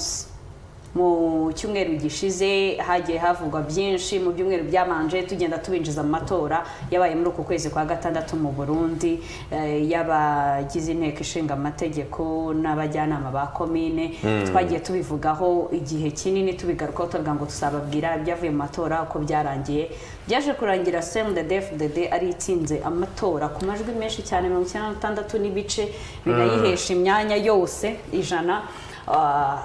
Munsi mu cyumweru gishize hagiye havugwa byinshi mu byumweru byabanje, tugenda tubinjiza mu matora yabaye muri uku kwezi kwa gatandatu mu Burundi, y'abagize inteko ishinga amategeko n'abajyanama ba komine. Twagiye tubivugaho igihe kinini, tubigarukaho, tuvuga ngo tuzababwira ibyavuye mu matora uko byarangiye. Byaje kurangira CNDD-FDD ari itsinze amatora ku majwi menshi cyane, 96 n'ibice, binayihesha imyanya yose 100.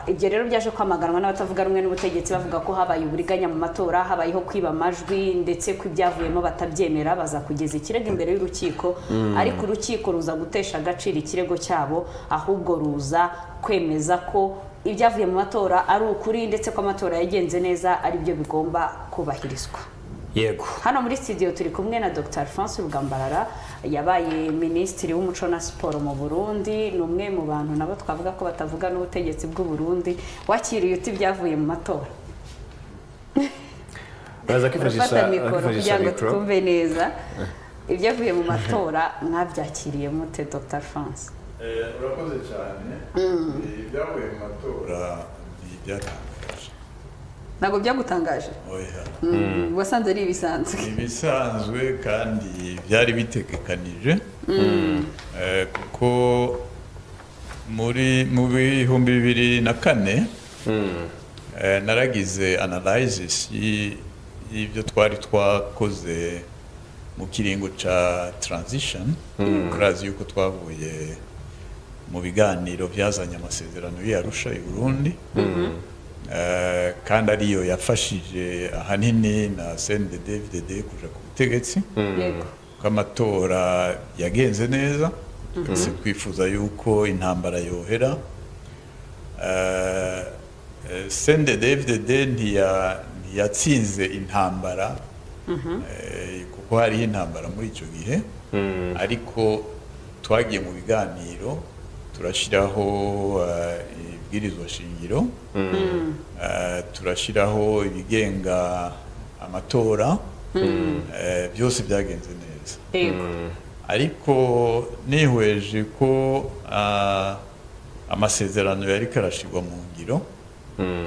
Ibyo rero byaje kwamaganwa n'abatavuga rumwe n'ubutegetsi, bavuga ko habaye uburiganya mu matora, habayeho kwiba amajwi, ndetse ko ibyavuyemo batabyemera, baza kugeza ikirego imbere y'urukiko. Ariko urukiko ruza gutesha agaciro ikirego cyabo, ahubwo ruza kwemeza ko ibyavuye mu matora ari ukuri, ndetse ko amatora yagenze neza, ari byo bigomba kubahirizwa. Yego. Hano muri studio turi kumwe na Dr Alphonse Rugambarara, yabaye minisitiri w'umuco na siporo mu Burundi, ni umwe mu bantu nabo twavuga ko batavuga n'ubutegetsi bw'u Burundi. Wakiriye uti ibyavuye mu matora? Baza kwifashisha Urafata mikoro kwifashisha kugira ngo mikoro. twumve neza ibyavuye mu matora. Mwabyakiriye mute, Dr Alphonse? Urakoze cyane. Ibyavuye mu matora ntibyatangaje. Ntabwo byagutangaje? Oya. Wasanze ari ibisanzwe? Ibisanzwe kandi byari bitegekanije, kuko mu 2004 naragize analysis y'ibyo twari twakoze mu kiringo ca transition. Murazi yuko twavuye mu biganiro byazanye amasezerano y'Arusha i Burundi, kandi ariyo yafashije ahanini na CNDD-FDD kuja ku butegetsi, ko amatora yagenze neza, twese twifuza yuko intambara yohera. CNDD-FDD ntiyatsinze intambara, kuko hariho intambara muri icyo gihe, ariko twagiye mu biganiro, turashyiraho ibwirizwa shingiro, turashyiraho ibigenga amatora, byose byagenze neza. Ariko nihweje ko amasezerano yari karashirwa mu ngiro,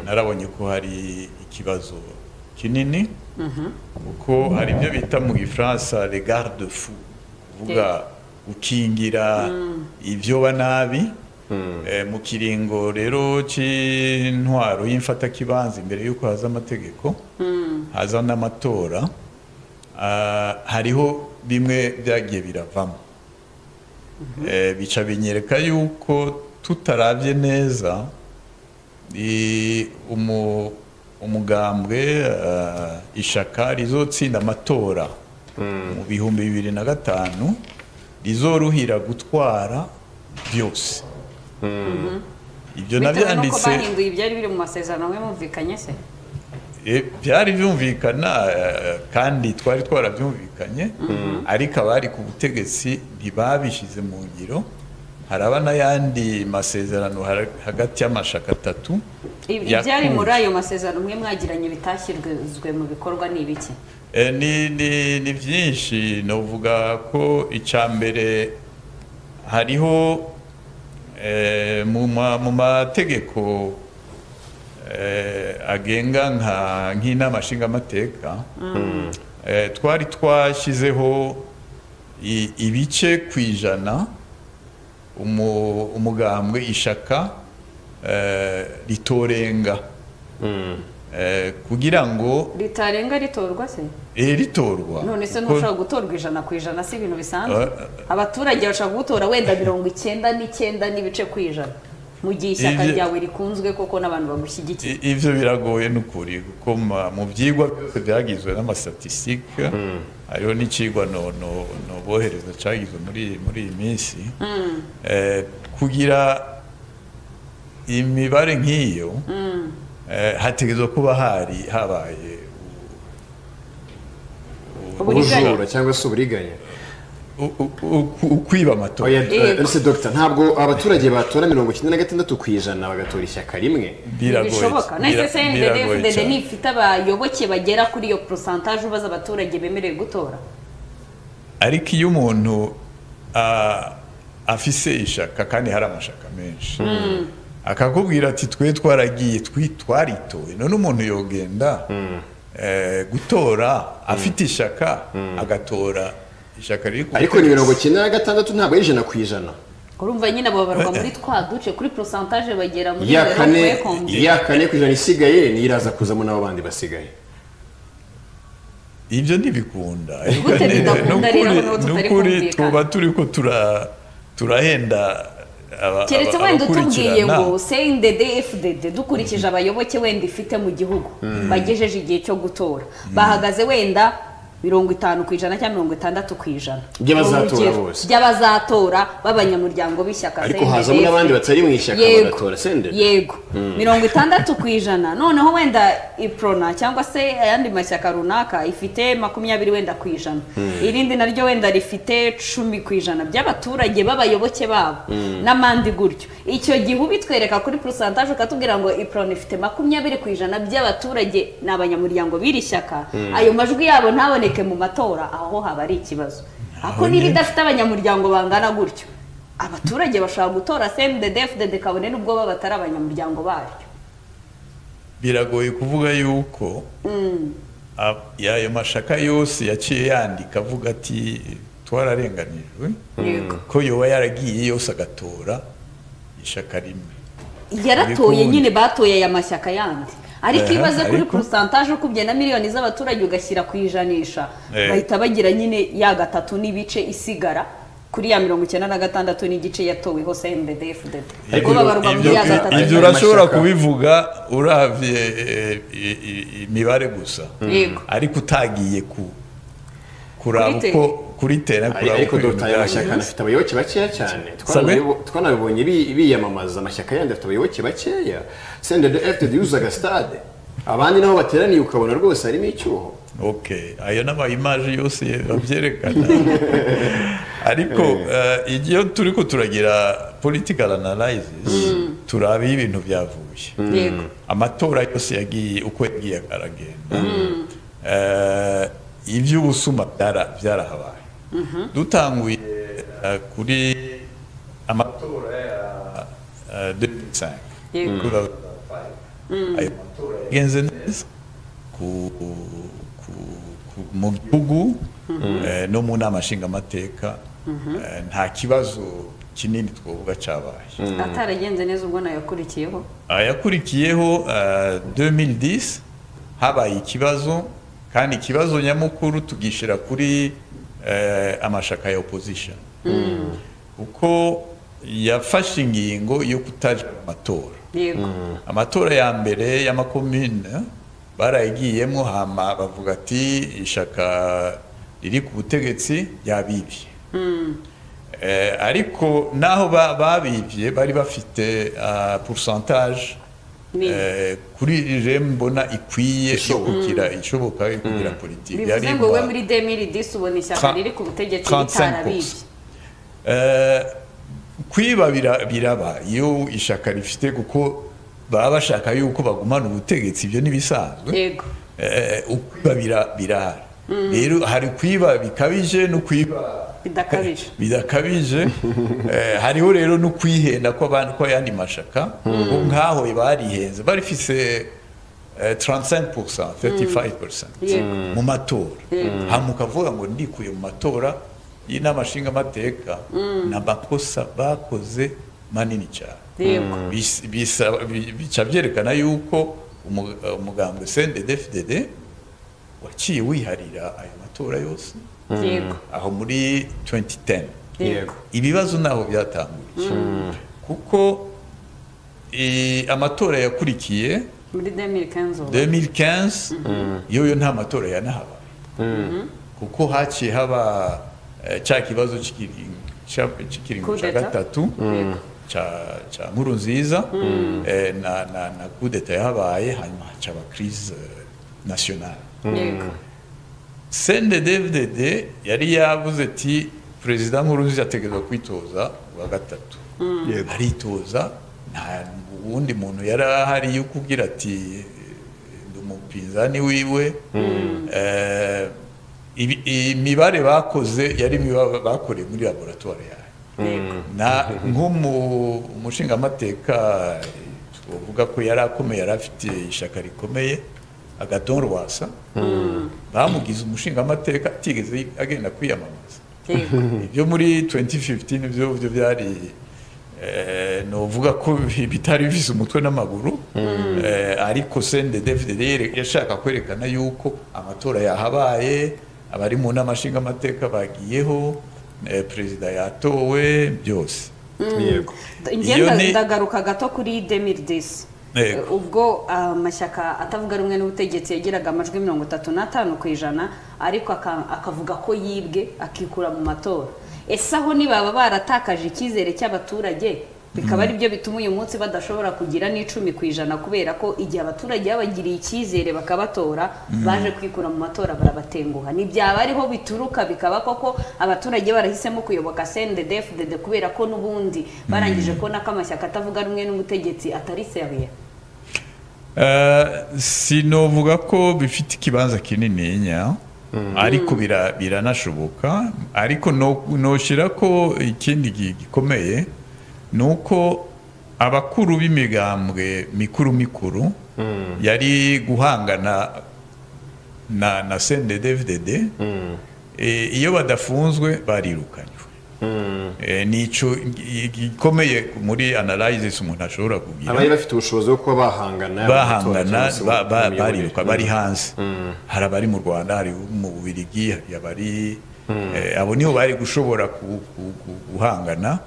narabonye ko hari ikibazo kinini, kuko hari ibyo bita mu Gifaransa les garde-fous, kuvuga gukingira ibyoba nabi. Mu kiringo rero c'intwaro y'imfatakibanza, imbere y'uko haza amategeko, haza n'amatora, hariho bimwe byagiye biravamo. Bica binyereka yuko tutarabye neza, umugambwe, ishaka rizotsinda amatora mu 2005 rizoruhira gutwara byose. Ibyo Bitewe n'uko nabyanditse. bahinduye ibyari biri mu masezerano mwe mumvikanye se? Byari byumvikana, kandi twari twarabyumvikanye, ariko abari ku butegetsi ntibabishyize mu ngiro. Haraba n'ayandi masezerano hagati y'amashaka atatu Ibyari muri yakunze. ayo masezerano mwe mwagiranye bitashyizwe mu bikorwa ni ibiki? Ni byinshi. Novuga ko icya mbere hariho mu mategeko agenga nk'inama nshingamateka, twari twashyizeho ibice ku ijana umugambwe, ishaka ritorenga, kugira ngo Ritarenga ritorwa se? Ritorwa. None se ntushobora gutorwa 100%? Si ibintu bisanzwe? Eh. Abaturage bashobora gutora wenda 99 n'ibice ku ijana, mu gihe ishyaka ryawe rikunzwe koko n'abantu bagushyigikiye. Ivyo biragoye n'ukuri, kuko mu vyigwa byose byagizwe n'amastatistique, hariho n'icigwa no no no bohereza cagizwe muri iyi minsi, kugira imibare nk'iyo, hategerezwa kuba hari habaye Uburiganya. Ubujura cyangwa se uburiganya. Ukwiba amatora. Oya. Yego. Ese Dr, ntabwo abaturage batora 96% bagatora ishyaka rimwe? Biragoye. Ntibishoboka. Nahise Biragoye CNDD-FDD cyane. ntifite abayoboke bagera kuri iyo pourcentage ubaza abaturage bemerewe gutora. Ariko iyo umuntu afise ishaka, kandi hari amashaka menshi. Akakubwira ati twe twaragiye, twaritoye. None umuntu yogenda gutora afite ishyaka, agatora ishyaka riri ku Ariko ni butegetsi. 96, ntabwo ari 100%. Urumva nyine abo babarwa muri twa duce, kuri pourcentage bagera muri Ya zero kane point combien. Ya 4% isigaye niyo iraza kuzamo n'abo bandi basigaye. Ibyo ntibikunda. Gute bidakunda rero, noneho tutari Nukuri kumvikana? tuba turi ko turahenda Keretse wenda utubwiye abakurikirana. ngo CNDD FDD, dukurikije abayoboke wenda ifite mu gihugu bagejeje igihe cyo gutora, bahagaze wenda 50% cyangwa 60%. By'abazatora Urugero, bose. by'abazatora b'abanyamuryango b'ishyaka Ariko CNDD. hazamo n'abandi batari mu ishyaka Yego. bagatora CNDD. Yego, 60%. Noneho wenda Iprona cyangwa se ayandi mashyaka runaka ifite 20 wenda ku ijana, irindi naryo wenda rifite 10% by'abaturage b'abayoboke babo n'amandi gutyo. Icyo gihe ubitwereka kuri pourcentage, ukatubwira ngo Iprona ifite 20% by'abaturage ni abanyamuryango b'iri shyaka, ayo majwi yabo ntaboneke mu matora, aho haba ari ikibazo. Ako niba idafite abanyamuryango bangana gutyo, abaturage bashobora gutora CNDD FDD kabone n'ubwo baba batari abanyamuryango baryo. Biragoye kuvuga yuko y'ayo mashaka yose yaciye yandika avuga ati twararenganijwe, ko yoba yaragiye yose agatora ishaka rimwe. Yaratoye. Bikundi. Nyine batoye aya mashyaka yandi, ariko iyo ubaze kuri pourcentage, ukubye na miliyoni z'abaturage ugashyira ku ijanisha, bahita bagira nyine ya gatatu n'ibice isigara kuri ya 96 n'igice yatoweho CNDD FDD. Ariko Ubwo babarwa muri ya gatatu. Ibyo Ayo urashobora mashyaka. kubivuga uravye imibare gusa, ariko utagiye ku kuraba Kuri uko kuri terrain, kuraba Ariko uko ibintu Dr, ayo byagenze. mashyaka anafite abayoboke bakeya cyane. Sabe? Twanabibonye biyamamaza, amashyaka yandi afite abayoboke bakeya. CNDD FDD yuzuzaga stade, abandi nabo bateraniye ukabona rwose harimo icyuho. Okay, ayo n'ama image yose babyerekana, ariko iyo turi ko turagira political analysis, turaba iyo ibintu byavuye. Amatora yose yagiye uko yagiye aragenda, iby'ubusuma byarahabaye. Dutanguye kuri amatora ya 2005, 2005, ayo matora yagenze neza mu gihugu, no mu nama nshingamateka, nta kibazo kinini twavuga cyabaye. Ataragenze neza ubwo nayakurikiyeho? Ayakurikiyeho, 2010, habaye ikibazo, kandi ikibazo nyamukuru tugishyira kuri amashaka ya opposition, kuko yafashe ingingo yo kutaja mu matora. Amatora ya mbere y'amakomine barayagiyemo, hama bavuga ati ishaka riri ku butegetsi ryabibye. Ariko naho babibye bari bafite pourcentage kuri je mbona ikwiye yo Ishoboka. kugira, ishoboka yo kugira politiki. Bivuze ngo we muri 2010 ubona ishyaka riri ku butegetsi 35%. ritarabibye? Kwiba biraba iyo ishaka rifite, kuko baba bashaka yuko bagumana ubutegetsi, ibyo ntibisanzwe. Ukwiba birahari. Rero hari kwiba bikabije no kwiba Bidakabije. bidakabije. Hariho rero no kwihenda kw'abandi, kw'ayandi mashaka, kuko nk'aho barihenze, barifise 35%, 35% mu matora, hama ukavuga ngo ndikuye mu matora y'inama nshingamateka, ni amakosa bakoze manini cyane. Bica byerekana yuko umugambwe CNDD-FDD waciye wiharira ayo matora yose aho muri 2010. Ibibazo naho byatanguriye, kuko amatora yakurikiye Muri 2015 ubu. 2015 yoyo nta matora yanahabaye, kuko haciye haba cya kibazo c'ikiringo Coup cya d'etat. gatatu ca Nkurunziza, na coup d'etat yahabaye, hanyuma hacaba crise nationale. CNDD-FDD yari yavuze ati perezida Nkurunziza ategerezwa kwitoza wa gatatu. Aritoza, nta wundi muntu yari ahari yo kubwira ati ndi umupinzani wiwe. Imibare bakoze yari imibare bakoreye muri laboratoire yayo. Na nk'umushingamateka Uvuga ko yari akomeye, yari afite ishyaka rikomeye, Agathon Rwasa, bamugize umushingamateka atigeze agenda kwiyamamaza. Ibyo muri 2015 byo byari novuga ko bitari bifise umutwe n'amaguru, ariko CNDD-FDD yashaka kwerekana yuko amatora yahabaye, abari mu nama nshingamateka bagiyeho, perezida yatowe, byose. Yego. Ngenda ndagaruka gato kuri 2010, ubwo amashyaka atavuga rumwe n'ubutegetsi yagiraga amajwi 35%, ariko akavuga ko yibwe, akikura mu matora. Ese aho nibaba baratakaje icyizere cy'abaturage, bikaba ari byo bituma uyu munsi badashobora kugira n'10%, kubera ko igihe abaturage babagiriye icyizere bakabatora, baje kwikura mu matora barabatenguha? Ntibyaba ariho bituruka, bikaba koko abaturage barahisemo kuyoboka CNDD-FDD kubera ko n'ubundi barangije kubona ko amashyaka atavuga rumwe n'ubutegetsi atari sérieux? Sinovuga ko bifite ikibanza kinininya, ariko biranashoboka. Ariko noshyira ko ikindi gikomeye ni uko abakuru b'imigambwe mikuru mikuru yari guhangana na CNDD-FDD, iyo badafunzwe barirukanywe. Nico gikomeye muri analysis umuntu ashobora kugira. Abari bafite ubushobozi bwo kuba bahangana bahangana bariruka, bari hanze. Hari abari mu Rwanda, hari mu Bubiligi, hari abari abo niho bari gushobora guhangana.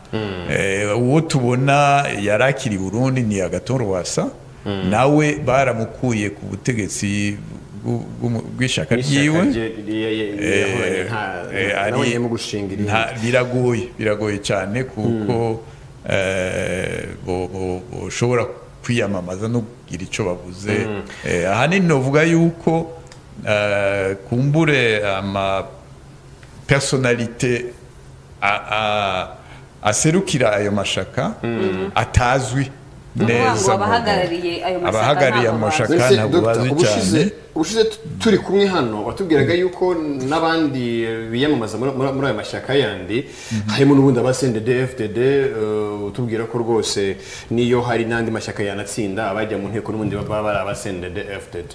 Uwo tubona yari akiri Burundi ni Agathon Rwasa, nawe baramukuye ku butegetsi bw'ishyaka ryiwe. Biragoye, biragoye cyane, kuko ushobora kwiyamamaza no kugira icyo bavuze. Ahanini novuga yuko kumbure ama personnalité aserukira ayo mashaka atazwi neza. Abahagarariye ayo abahagarariye mashyaka amashaka ntabwo bazwi cyane. Ubushize turi kumwe hano watubwiraga yuko n'abandi biyamamaza muri ayo mashyaka yandi, harimo n'ubundi aba CNDD FDD, utubwira ko rwose niyo hari n'andi mashyaka yanatsinda, abajya mu nteko n'ubundi baba bari aba CNDD FDD.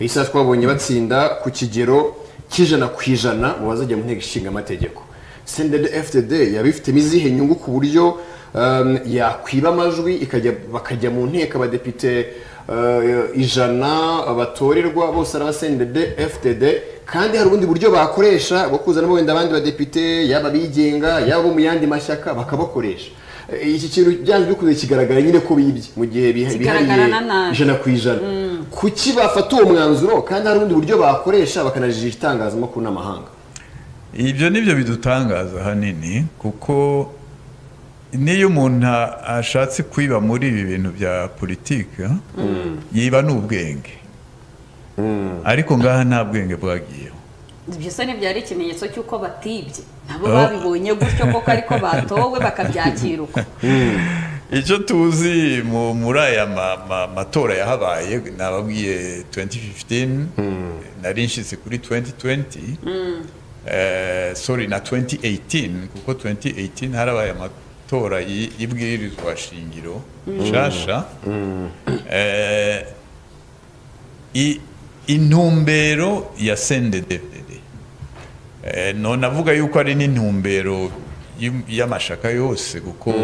Iyi saha twabonye batsinda ku kigero cy'100% mu bazajya mu nteko ishinga amategeko. CNDD FDD yabifitemo izihe nyungu ku buryo yakwiba amajwi ikajya bakajya mu nteko abadepite 100 batorerwa bose ari aba CNDD FDD, kandi hari ubundi buryo bakoresha bwo kuzanamo wenda abandi badepite, yaba bigenga, yaba mu yandi mashyaka, bakabakoresha? Iki kintu byanze bikunze kigaragara nyine ko bibye mu gihe bihariye 100%. Kuki bafata uwo mwanzuro kandi hari ubundi buryo bakoresha bakanajijisha itangazamakuru n'amahanga? Ibyo nibyo bidutangaza ahanini, kuko niyo umuntu ashatse kwiba muri ibi bintu bya politiki yiba n'ubwenge, ariko ngaha nta bwenge bwagiyeho. Ibyo se ntibyari ikimenyetso cy'uko batibye? Nabo babibonye gutyo koko, ariko batowe bakabyakira uko. Icyo tuzi muri aya matora yahabaye, nababwiye 2015, nari nshyize kuri 2020, sorry, na 2018, kuko 2018 harabaye amatora y'ibwirizwa shingiro nshasha. Intumbero ya CNDD-FDD, none avuga yuko ari n'intumbero y'amashaka yose, kuko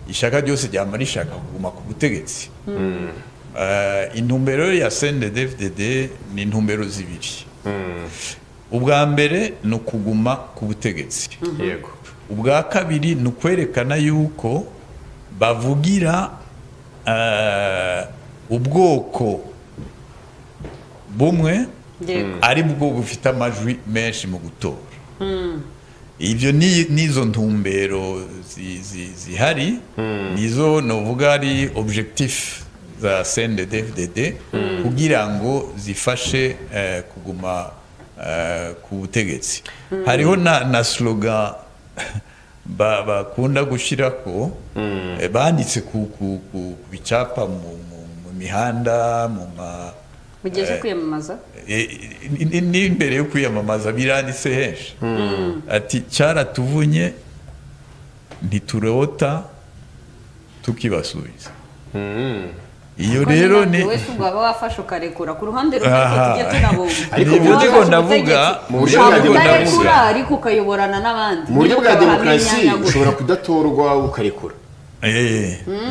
ishaka ryose ryama rishaka kuguma ku butegetsi. Intumbero ya CNDD-FDD ni intumbero zibiri. Ubwa mbere ni ukuguma ku butegetsi. Yego. Ubwa kabiri ni ukwerekana yuko bavugira ubwoko bumwe ari bwo bufite amajwi menshi mu gutora. Ibyo nizo ntumbero zihari, nizo novuga ari objectif za CNDD-FDD kugira ngo zifashe kuguma ku butegetsi. Hariho na slogan bakunda gushyirako, banditse ku bicapa mu mihanda, mu ma mu gihe cyo kwiyamamaza. N'imbere yo kwiyamamaza biranditse henshi, ati cyaratuvunye ntiturota tukibasubiza. Iyo rero ni wese ubwo waba wafashe ukarekura ku ruhande rumwe tujye tunabumva. Ariko mu buryo ndavuga mu buryo bwa demokarasi ariko ukayoborana n'abandi. Mu buryo bwa demokarasi ushobora kudatorwa ukarekura.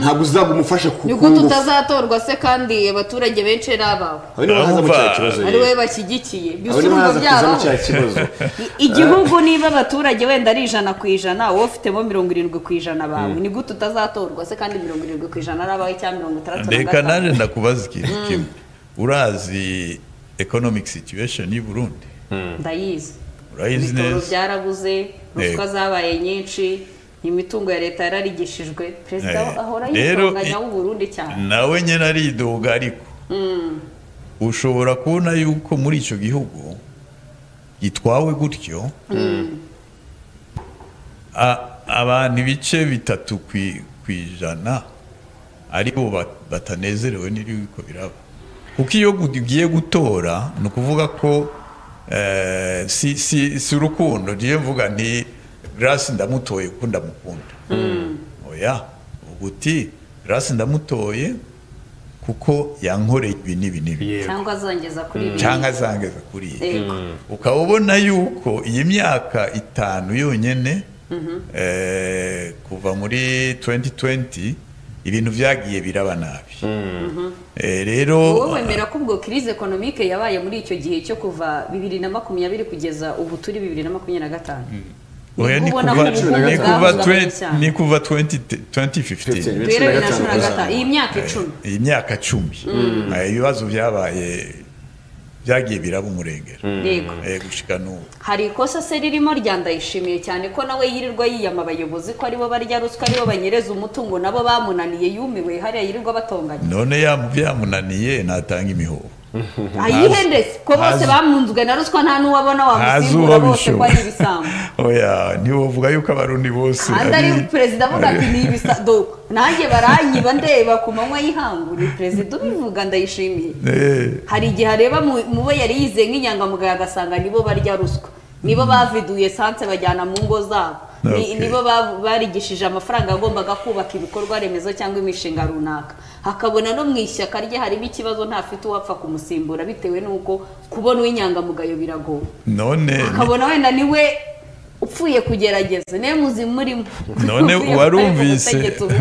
Ntabwo uzagumufasha ku niko tutazatorwa se kandi abaturage benshi rabawe. Ari we bashyigikiye. Byusurumva byabo. Igihugu niba abaturage wenda ari 100% wowe ufitemo 70% bawe ni gute utazatorwa se kandi 70% ari abawe cyangwa 65? Reka naje ndakubaza ikintu kimwe. Urazi economic situation y'u Burundi? Ndayizi. Urayizi neza. Byarabuze, ruswa zabaye nyinshi. Imitungo ya leta yararigishijwe. Perezida ahora yitonganya w'u Burundi cyane. Nawe nyene aridoga ariko. Ushobora kubona yuko muri ico gihugu gitwawe gutyo abantu ibice 3% aribo batanezerewe n'ibiko biraba. Kuko iyo ugiye gutora ni ukuvuga ko si urukundo ngiye mvuga nti Grace ndamutoye kuko ndamukunda. Oya, uguti Grace ndamutoye kuko yankoreye ibi n'ibi n'ibi. Cyangwa azongeza kuri ibi. Cyangwa azongeza kuri ibi. Ukaba ubona yuko iyi myaka 5 yonyene kuva muri 2020 ibintu byagiye biraba nabi. Rero wowe wemera ko ubwo crise économique yabaye muri icyo gihe cyo kuva 2020 kugeza ubu turi 2025? Oya, ni kuva 2015. Iyi myaka 10. Iyi myaka 10. Ibibazo byabaye byagiye biraba umurengera. Gushika n'ubu. Hari ikosa se ririmo rya Ndayishimiye cyane ko nawe yirirwa yiyama abayobozi ko aribo barya ruswa aribo banyereza umutungo nabo bamunaniye yumiwe hariya yirirwa batonganya. None yamunaniye natanga imihoho. Ayihendese ko bose bamunzwe na ruswa nta n'uwabona wamusimbura bose ko ari ibisambo. Oya, ntiwovuga yuko abarundi bose ari perezida avuga ati ni ibisambo nanjye baranyiba ndeba ku manywa y'ihangu. Ni perezida ubivuga Ndayishimiye. Hari igihe areba mu bo yari yize nk'inyangamugayo agasanga nibo barya ruswa, nibo baviduye sanse bajyana mu ngo zabo, nibo barigishije amafaranga agombaga kubaka ibikorwa remezo cyangwa imishinga runaka. Hakabona no mu ishyaka rye harimo ikibazo ntafite uwapfa kumusimbura bitewe n'uko kubona uw'inyangamugayo biragoye. None akabona wenda niwe upfuye kugerageza niwe muzima urimo. None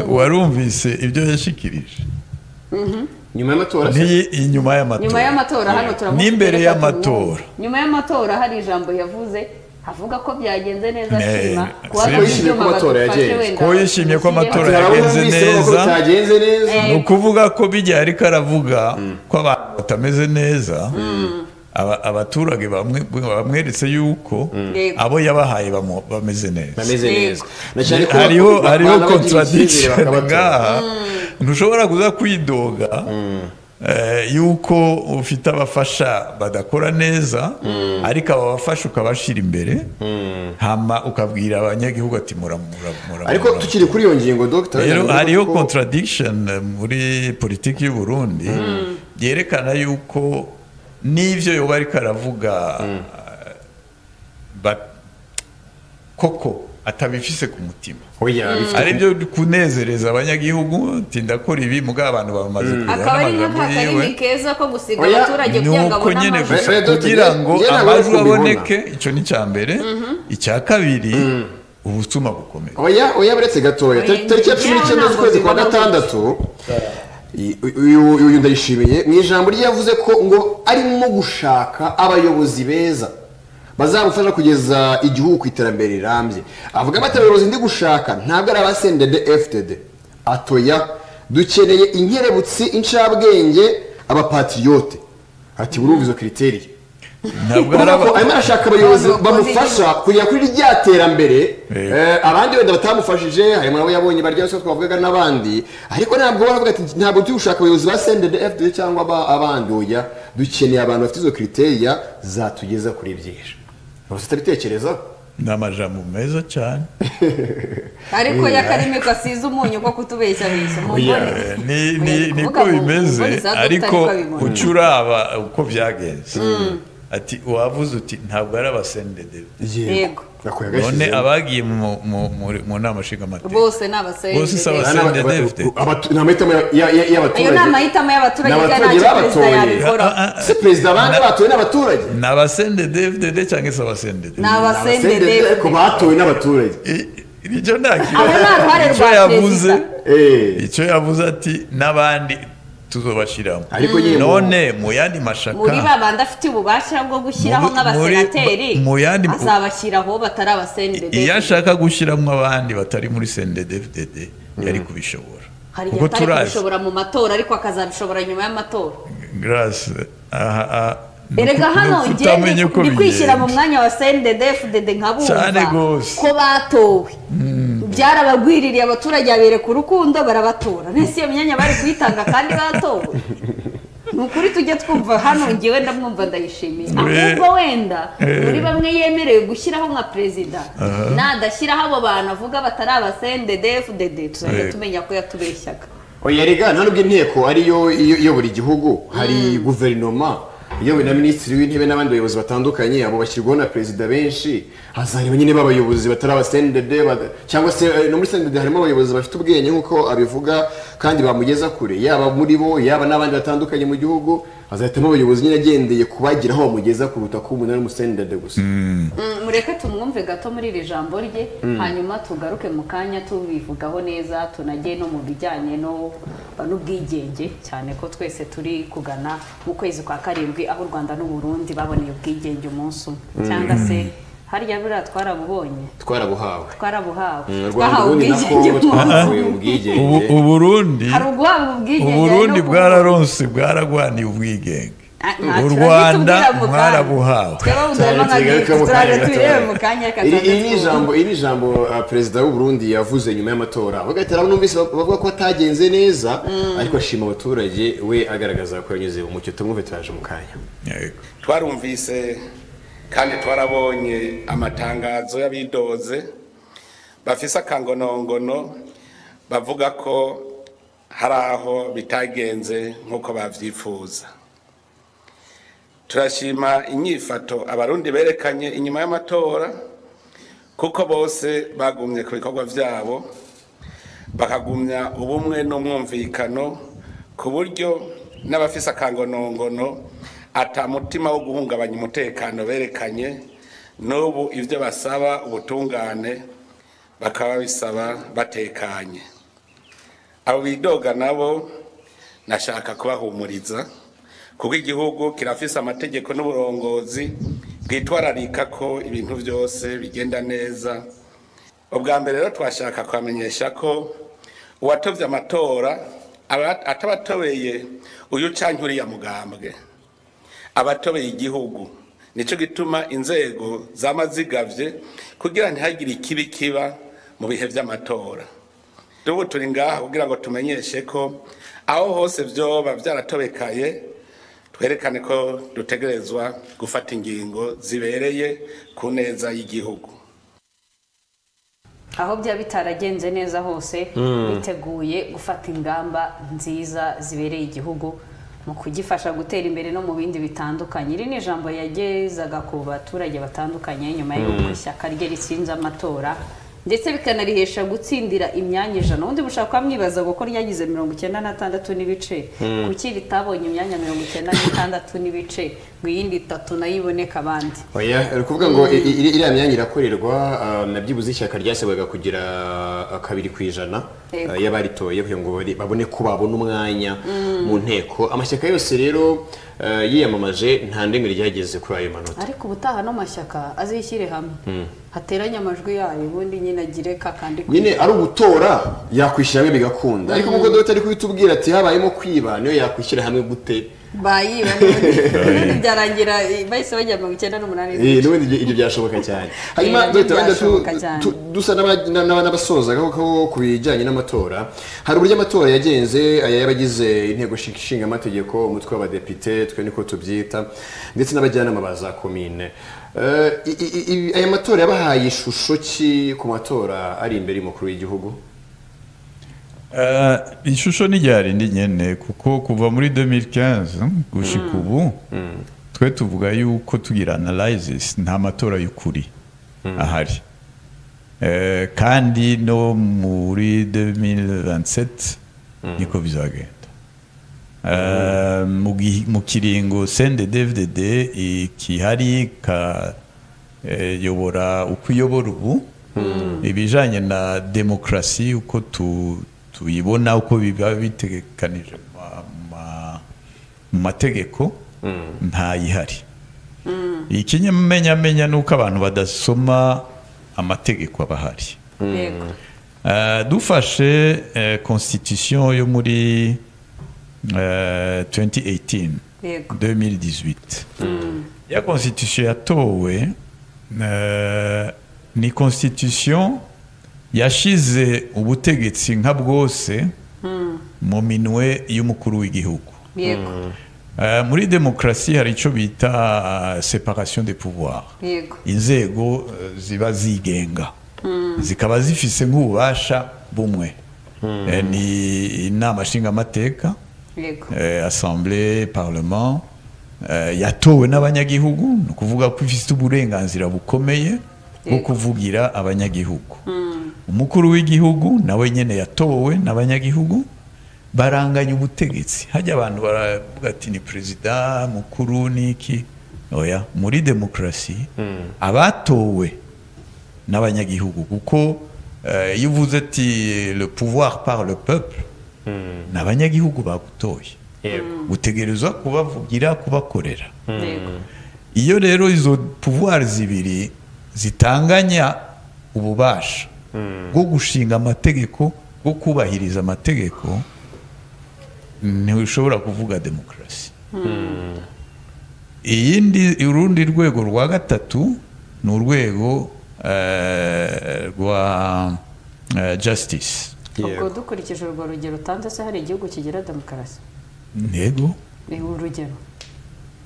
warumvise ibyo yashikirije nyuma y'amatora? Nyuma y'amatora. Nyuma y'amatora hano turamufite. N'imbere y'amatora. Nyuma y'amatora hari ijambo yavuze avuga ko byagenze neza ashima ko yishimye ko amatora yagenze neza. Ni ukuvuga ko bijya ariko aravuga ko abantu batameze neza. Abaturage bamweretse yuko abo yabahaye bameze neza. Hariho contradiction ngaha. Ntushobora kuza kwidoga yuko ufite abafasha badakora neza ariko aba bafasha ukabashira imbere hama ukabwira abanyagihugu ati muramura. Ariko tukiri kuri iyo ngingo Dr. Rero hariho contradiction muri politiki y'u Burundi yerekana yuko n'ivyo yoba ariko aravuga koko atabifise ku mutima. Ari byo kunezereza abanyagihugu ati ndakora ibi muga abantu bamaze kubona. Akaba ari nk'akarimi keza ko gusiga abaturage kugira ngo abone amajwi, kugira ngo amajwi aboneke. Icyo ni icya mbere. Icya kabiri ubutuma bukomeye. Oya buretse gatoya tariki ya 19 z'ukwezi kwa gatandatu uyu Ndayishimiye mu ijambo rye yavuze ko ngo arimo gushaka abayobozi beza bazamufasha kugeza igihugu ku iterambere rirambye. Avuga ati abayobozi ndi gushaka ntabwo ari abasendede FDD, atoya dukeneye inkerebutsi, incabwenge, abapatriote. Ati urumva izo criteria. Ntabwo arimo arashaka abayobozi bamufasha kugera kuri rya terambere. Abandi wenda batamufashije harimo nabo yabonye barya ruswa twavugaga n'abandi, ariko ntabwo baravuga ati ntabwo turi gushaka abayobozi ba sendede FDD cyangwa abandi. Oya, dukeneye abantu bafite izo criteria zatugeza kuri byinshi. Utabitekerezaho ni amajambo meza cyane ariko yakarimi gasize umunyu ko kutubeshya beshya niko bimeze. Ariko ucuraba uko byagenze Ati wavuze uti ntabwo ari aba CNDD. Yego. None abagiye mu nama nshingamateka bose ni aba CNDD. Bose si aba CNDD. Ni amahitamo y'abaturage. Ayo ni amahitamo y'abaturage, cyangwa ntacyo perezida yabikora. Si perezida, abandi batowe n'abaturage. Ni aba CNDD-FDD cyangwa se aba CNDD? Ni aba CNDD. Ariko batowe n'abaturage. Icyo nta Aho nta ruhare icyo rwa yavuze. perezida. Icyo yavuze ati n'abandi tuzobashyiramo. Ariko nyine None mu yandi mashaka, Muri ba bandi afite ububasha bwo gushyiraho nk'abasenateri, azabashyiraho batari aba CNDD. Iyo ashaka gushyiramo abandi batari muri CNDD-FDD, yari kubishobora. Hari igihe Kuko atari turazi kubishobora mu matora, ariko akazabishobora nyuma y'amatora. Grace, aha Erega hano ni ukutamenya uko ndi kwishyira mu bigenda. mwanya wa CNDD-FDD, nkabumva Cyane gose. ko batowe, byarabagwiririye, abaturage babereka urukundo, barabatora. Nese iyo myanya bari kuyitanga kandi batowe? Ni ukuri tujye twumva hano, ngewe ndamwumva, ndayishimiye. Ahubwo wenda muri bamwe yemerewe gushyiraho nka perezida, nadashyiraho abo bantu avuga batari aba CNDD-FDD, tuzajya tumenya ko yatubeshyaga. Oya rega, nta nubwo inteko ariyo iyobora igihugu. Hari guverinoma iyobowe na minisitiri w'intebe n'abandi bayobozi batandukanye. Abo bashyirwaho na perezida benshi. Hazareba nyine b'abayobozi batari aba CNDD, cyangwa se no muri CNDD harimo abayobozi bafite ubwenge nk'uko abivuga kandi bamugeza kure, yaba muri bo, yaba n'abandi batandukanye mu gihugu. Hazahitamo abayobozi nyine agendeye kubagira aho bamugeza kuruta kuba umuntu ari umu CNDD gusa. Mureke tumwumve gato muri iri jambo rye, hanyuma tugaruke mu kanya tubivugaho neza, tunajye no mu bijyanye no n'ubwigenge, cyane ko twese turi kugana mu kwezi kwa karindwi, aho u Rwanda n'u Burundi baboneye ubwigenge umunsi umwe. Cyangwa se harya buriya twarabubonye? Twarabuhawe. Twarabuhawe. U Rwanda, Twahawe ubundi na ubwigenge Kongo umunsi twahawe umwe. ubwigenge. Uburundi Hari uguhabwa ubwigenge, hari Uburundi no kubuha. bwararonse, bwaragwaniye ubwigenge. Ah, ntacyo U Rwanda urabitubwira mu kanya. mwarabuhawe. Twebwe budahema nka Tugaruke mu turaje kanya tubirebe gatoya. mu kanya. Iri iri ni Tubanze ijambo, iri ni ijambo perezida w'u Burundi yavuze nyuma y'amatora. Avuga ati numvise bavuga ko atagenze neza, ariko ashima abaturage, we agaragaza ko yanyuze mu mucyo. Tumwumve, turaje mu kanya. Yego. Twarumvise kandi twarabonye amatangazo y'abidoze bafise akangonongono, bavuga ko hari aho bitagenze nk'uko bavyifuza. Turashima inyifato Abarundi berekanye inyuma y'amatora, kuko bose bagumye ku bikorwa vyabo, bakagumya ubumwe n'umwumvikano, ku buryo n'abafise akangonongono ata mutima wo guhungabanya umutekano berekanye. N'ubu ibyo basaba ubutungane bakaba bisaba batekanye. Abo bidoga nabo nashaka kubahumuriza, kuko igihugu kirafise amategeko n'uburongozi bwitwararika ko ibintu byose bigenda neza. Ubwa mbere rero twashaka kubamenyesha ko uwatovye amatora atabatobeye uyu canke uriya mugambwe, abatobeye igihugu. Nico gituma inzego zama zigavye kugira ntihagire ikibi kiba mu bihe vy'amatora. Ubu turi ngaha kugira ngo tumenyeshe ko aho hose vyoba vyaratobekaye, twerekane ko dutegerezwa gufata ingingo zibereye ku neza y'igihugu. Aho byaba bitaragenze neza hose, biteguye gufata ingamba nziza zibereye igihugu mu kugifasha gutera imbere no mu bindi bitandukanye. Iri ni ijambo yagezaga ku baturage batandukanye nyuma y'uko ishyaka rye ritsinze amatora, ndetse bikanarihesha gutsindira imyanya 100. Ubundi mushobora kuba mwibaza ngo ko ryagize 96 n'ibice, kuki ritabonye imyanya 96 n'ibice ngo iyindi itatu nayo iboneke abandi? Oya, uri kuvuga ngo iriya myanya irakorerwa, na byibuze ishyaka ryasabwaga kugira 2% y'abaritoye kugira ngo babone ko babona umwanya mu nteko. Amashyaka yose rero yiyamamaje, nta ndimi ryageze kuri ayo manota. Ariko ubutaha no mashyaka azishyire hamwe, hateranye amajwi yayo, ubundi nyine agire kakandi. Nyine ari ugutora yakwishyira hamwe bigakunda, ariko nk'uko dogiteri ari kubitubwira ati habayemo kwiba, niyo yakwishyira hamwe gute? Bayiba n'ubundi byarangira bahise bajya 98. N'ubundi ibyo byashoboka cyane. Hanyuma Nabyo dogiteri, wenda byashoboka cyane. dusa n'abasoza ko ku bijyanye n'amatora, hari uburyo amatora yagenze, aya y'abagize inteko ishinga amategeko, umutwe w'abadepite twe niko tubyita, ndetse n'abajyanama ba za komine. Aya matora yabahaye ishusho ki ku matora ari imbere y'umukuru w'igihugu? Ishusho ni ryarindi nyene, kuko kuva muri 2015 gushika ubu Twe tuvuga yuko tugira analysis, nta matora y'ukuri ahari. Kandi no muri 2027 niko bizagenda. Mu kiringo CNDD-FDD ikihari ka yobora uko iyobora ubu, ibijanye na demokarasi uko tuyibona, uko biba bitegekanije mu mategeko, ntayihari. Ikimenyamenya ni uko abantu badasoma amategeko aba ahari. Dufashe constitution yo muri 2018, 2018, ya constitution yatowe ni constitution yashize ubutegetsi nka bwose mu minwe y'umukuru w'igihugu. Muri demokarasi hari icyo bita séparation des pouvoirs, inzego ziba zigenga, zikaba zifise nk'ububasha bumwe. Ni inama nshingamateka, assemblée, parlement, yatowe n'abanyagihugu, ni ukuvuga ko ifite uburenganzira bukomeye bwo kuvugira abanyagihugu. Umukuru w'igihugu nawe nyene yatowe n'abanyagihugu, baranganya ubutegetsi. Hajya abantu baravuga ati ni perezida mukuru niki. Oya, muri demokarasi abatowe n'abanyagihugu, kuko iyo uvuze ati le pouvoir par le peuple, ni abanyagihugu bagutoye, utegerezwa kubavugira, kubakorera. Iyo rero izo pouvoir zibiri zitanganya ububasha bwo gushinga amategeko, bwo kubahiriza amategeko, ntiushobora kuvuga demokarasi. Iyindi, urundi rwego rwa gatatu ni urwego rwa justice. Ubwo dukurikije urwo rugero utanze se, hari igihugu kigira demokarasi? Ntego. Ni urugero,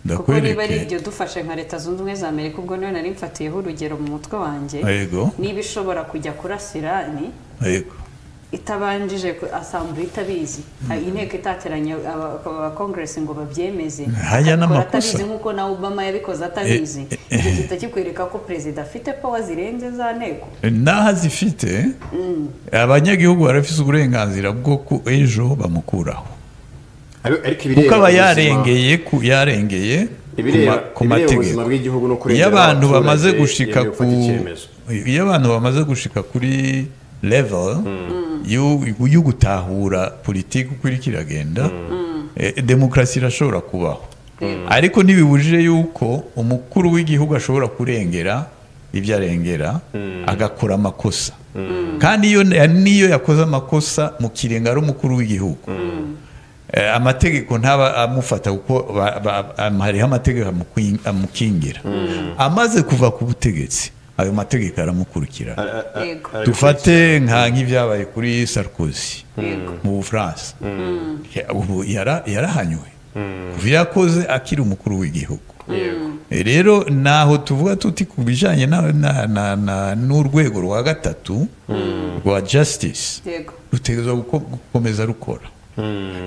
kuko niba ari Ndakwereke. ibyo, dufashe nka Leta Zunze Ubumwe za Amerika, ubwo niyo nari mfatiyeho urugero mu mutwe wanjye, niba ishobora kujya kurasira ni itabanjije assemblée, itabizi, inteko itateranye, abakongeresi ngo babyemeze, Hajya akabikora n'amakosa. atabizi, nk'uko na Obama yabikoze atabizi, icyo gihita kikwereka ko perezida afite power zirenze za nteko. N'aho azifite, abanyagihugu barafise uburenganzira bwo ku ejo bamukuraho, Ariko ibireba kuko aba ubuzima- yarengeye ku ibireba ku ibireba mategeko. ubuzima bw'igihugu no Iyo kurengera abantu bamaze abaturage, gushika yemewe ku gufata icyemezo. Iyo abantu bamaze gushika kuri level yo gutahura politiki uko iriko iragenda, demokarasi irashobora kubaho, ariko ntibibujije yuko umukuru w'igihugu ashobora kurengera ibyo arengera, agakora amakosa. Kandi iyo niyo yakoze amakosa mu kirenga ari umukuru w'igihugu, amategeko ntaba amufata, kuko hariho amategeko amukingira. Amaze kuva ku butegetsi, ayo mategeko aramukurikira. Dufate nk'ibyabaye kuri Sarkozy mu Bufaransa. Ubu yarahanywe kuva yakoze akiri umukuru w'igihugu. Rero naho tuvuga tuti ku bijanye n'urwego rwa gatatu rwa justice, rutegerezwa gukomeza rukora.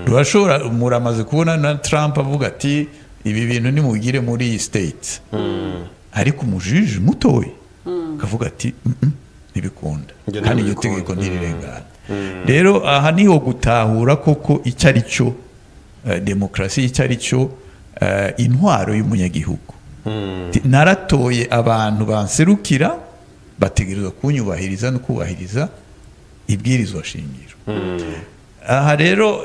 Rurashobora, muramaze kubona na Trump avuga ati ibi bintu nimugire muri iyi state, ariko umujuji mutoya akavuga ati ntibikunda." Ibyo Kandi iryo ntibikunda. tegeko ntirirengana. Rero aha niho gutahura koko icyo ari cyo demokarasi, icyo ari cyo intwaro y'umunyagihugu. Naratoye abantu banserukira, bategerezwa kunyubahiriza no kubahiriza ibwirizwa shingiro. Aha rero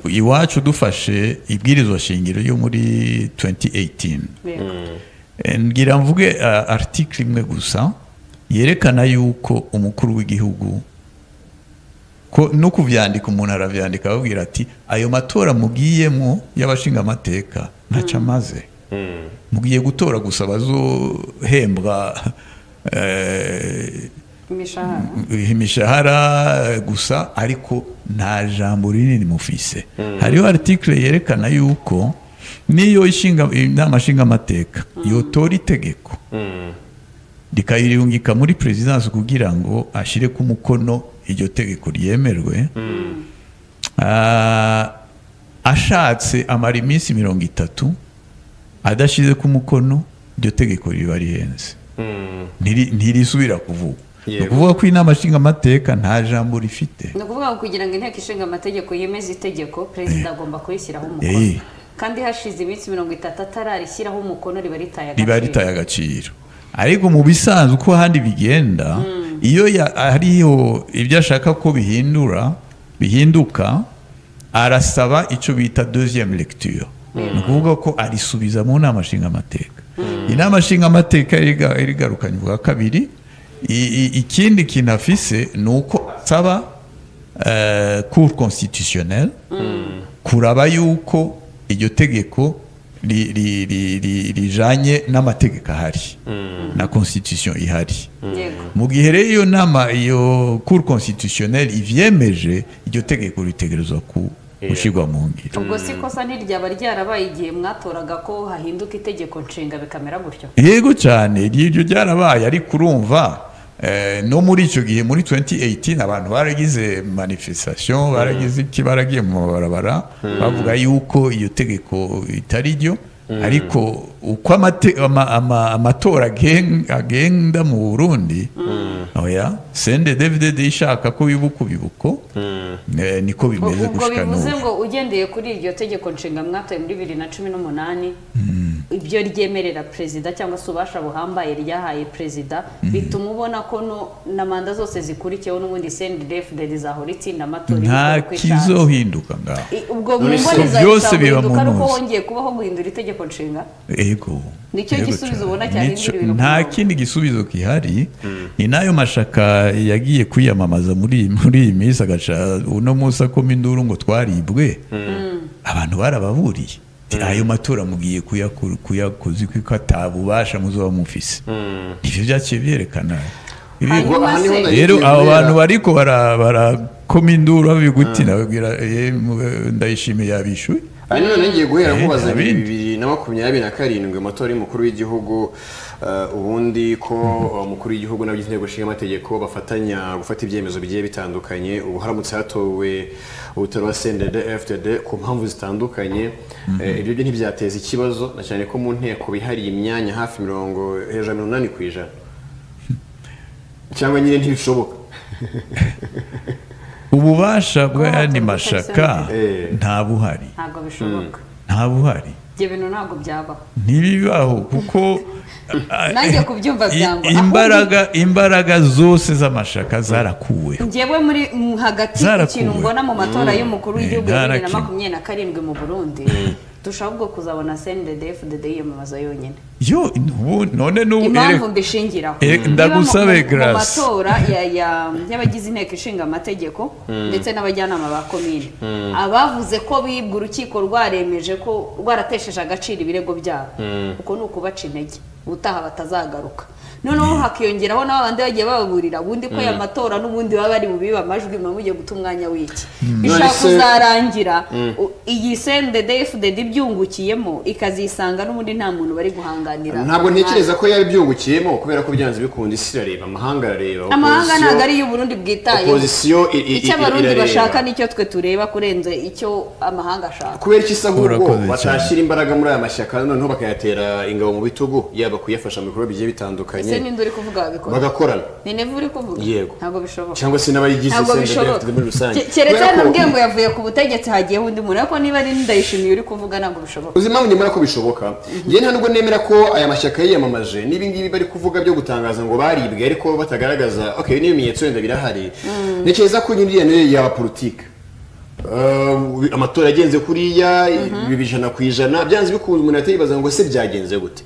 iwacu dufashe ibwirizwa shingiro yo muri 2018, ngira mvuge article imwe gusa yerekana yuko umukuru w'igihugu ko no kuvyandika, umuntu aravyandika ababwira ati ayo matora mugiyemo y'abashinga amateka ntaco amaze, mugiye gutora gusa bazohembwa imishahara. Imishahara gusa, ariko nta jambo rinini mufise. Hariho article yerekana yuko niyo ishinga inama nshingamateka yotora itegeko rikayirungika muri présidence kugira ngo ashire ku mukono, iryo tegeko ryemerwe. Ashatse amara iminsi 30 adashize ku mukono, iryo tegeko riba rihenze, ntirisubira kuvuga. Ni ukuvuga ko inama nshingamateka nta jambo rifite. Ni ukuvuga ngo kugira ngo inteko ishinga amategeko yemeze itegeko, perezida agomba kurishyiraho umukono, kandi hashize iminsi 30 atararishyiraho umukono riba ritaye agaciro. Ariko mu bisanzwe uko ahandi bigenda, iyo hariho ibyo ashaka ko bihinduka, arasaba icyo bita deuxième lecture. Ni ukuvuga ko arisubiza mu nama nshingamateka. Inama nshingamateka irigarukanye ubwa kabiri. Ikindi kintu afise ni uko asaba cour constitutionnelle kuraba yuko iryo tegeko rijanye n'amategeko ahari na constitution ihari. Mu gihe rero iyo nama, iyo cour constitutionnelle ivyemeje, iryo tegeko ritegerezwa gushyirwa mu ngiro. Ubwo si kosa ntiryaba ryarabaye igihe mwatoraga ko hahinduka itegeko nshinga bikamera gutyo? Yego cyane, iryo ryarabaye, ariko urumva no muri icyo gihe, muri 2018, abantu baragize manifestation, baragize iki, baragiye mu mabarabara bavuga yuko iyo tegeko itari ryo. Ariko uko amatora agenda mu Burundi, oya, CNDD-FDD ishaka ko bibuko niko bimeze gushika n'ubu. Ubwo bivuze ngo ugendeye kuri iryo tegeko nshinga mwatoye muri 2018, ibyo ryemerera perezida cyangwa se ubasha buhambaye ryahaye perezida, bituma ubona ko na manda zose zikurikiyeho n'ubundi CNDD-FDD zahora itsinda amatora, nta kizohinduka ngaho. Ubwo mu mboneza byose biba mu ntuzi wongeye kubaho guhindura itegeko nshinga. Ego, nicyo gisubizo ubona cyahindura ibintu? Nta kindi gisubizo gihari. Ni nayo mashaka yagiye kwiyamamaza muri iyi minsi, agaca uno munsi akoma induru ngo twaribwe. Abantu barababuriye, ayo matora mugiye kuyakoza kuko atabubasha muzoba mufise. Ivyo byaciye byerekana. Rero abo bantu bariko barakoma induru babiguti, nababwira Ndayishimiye yabishuye. Aha none ngiye guhera nkubaza 2027 amatora y'umukuru w'igihugu, ubundi ko umukuru w'igihugu n'abagize inteko nshinga amategeko bafatanya gufata ibyemezo bigiye bitandukanye, ubu haramutse hatowe ubutora wa CNDD-FDD ku mpamvu zitandukanye, ibyo byo ntibyateza ikibazo, na cyane ko mu nteko bihariye imyanya hafi hejuru ya 80%, cyangwa nyine ntibishoboka? Ububasha bw'ayandi mashaka nta buhari. Ntabwo bishoboka. Nta buhari. Ibyo bintu ntabwo byabaho. Ntibibaho kuko nanjye kubyumva byangwa. Imbaraga zose z'amashaka zarakuwe. Njyewe muri hagati ikintu mbona mu matora y'umukuru w'igihugu ya 2027 mu Burundi, dushobora ubwo kuzabona CNDD-FDD yiyamamaza yonyine. Yo none n'ubu impamvu mbishingiraho, ndagusabe Grace, mu matora y'abagize inteko ishinga amategeko ndetse n'abajyanama ba komine, abavuze ko bibwe urukiko rwaremeje ko rwaratesheje agaciro ibirego byabo, uko ni ukubaca intege ubutaha batazagaruka. Noneho hakiyongeraho n'abandi bagiye bababurira ubundi ko aya matora n'ubundi baba bari bubiba amajwi, mugiye guta umwanya w'iki bishaka kuzarangira iyi CNDD-FDD ibyungukiyemo, ikazisanga n'ubundi nta muntu bari guhanganira. Ntabwo ntekereza ko yari byungukiyemo, kubera ko byanze bikunda isi irareba, amahanga arareba. Amahanga ntabwo ari y'u Burundi bwitaye, opposition icyo abarundi bashaka nicyo twe tureba kurenza icyo amahanga ashaka. Kubera iki se ahubwo batashyira imbaraga muri aya mashyaka noneho bakayatera ingabo mu bitugu, yaba kuyafasha mu bikorwa bigiye bitandukanye? Ese ninde uri kuvuga babikora? Bagakorana. Ni Neva uri kuvuga? Yego. Ntabwo bishoboka. Cyangwa se n'abayigize CNDD-FDD muri rusange. Keretse nubwiye ngo yavuye ku butegetsi hagiyeho undi muntu, ariko niba ari Ndayishimiye uri kuvuga ntabwo bishoboka. Uzi impamvu nemera ko bishoboka? Njye nta nubwo nemera ko aya mashyaka yiyamamaje n'ibi ngibi bari kuvuga byo gutangaza ngo baribwe, ariko batagaragaza okay n'ibimenyetso wenda birahari. Ntekereza ko nyine niyo yaba politike. Amatora yagenze kuriya 100% byanze bikunze umuntu atibaza ngo se byagenze gute.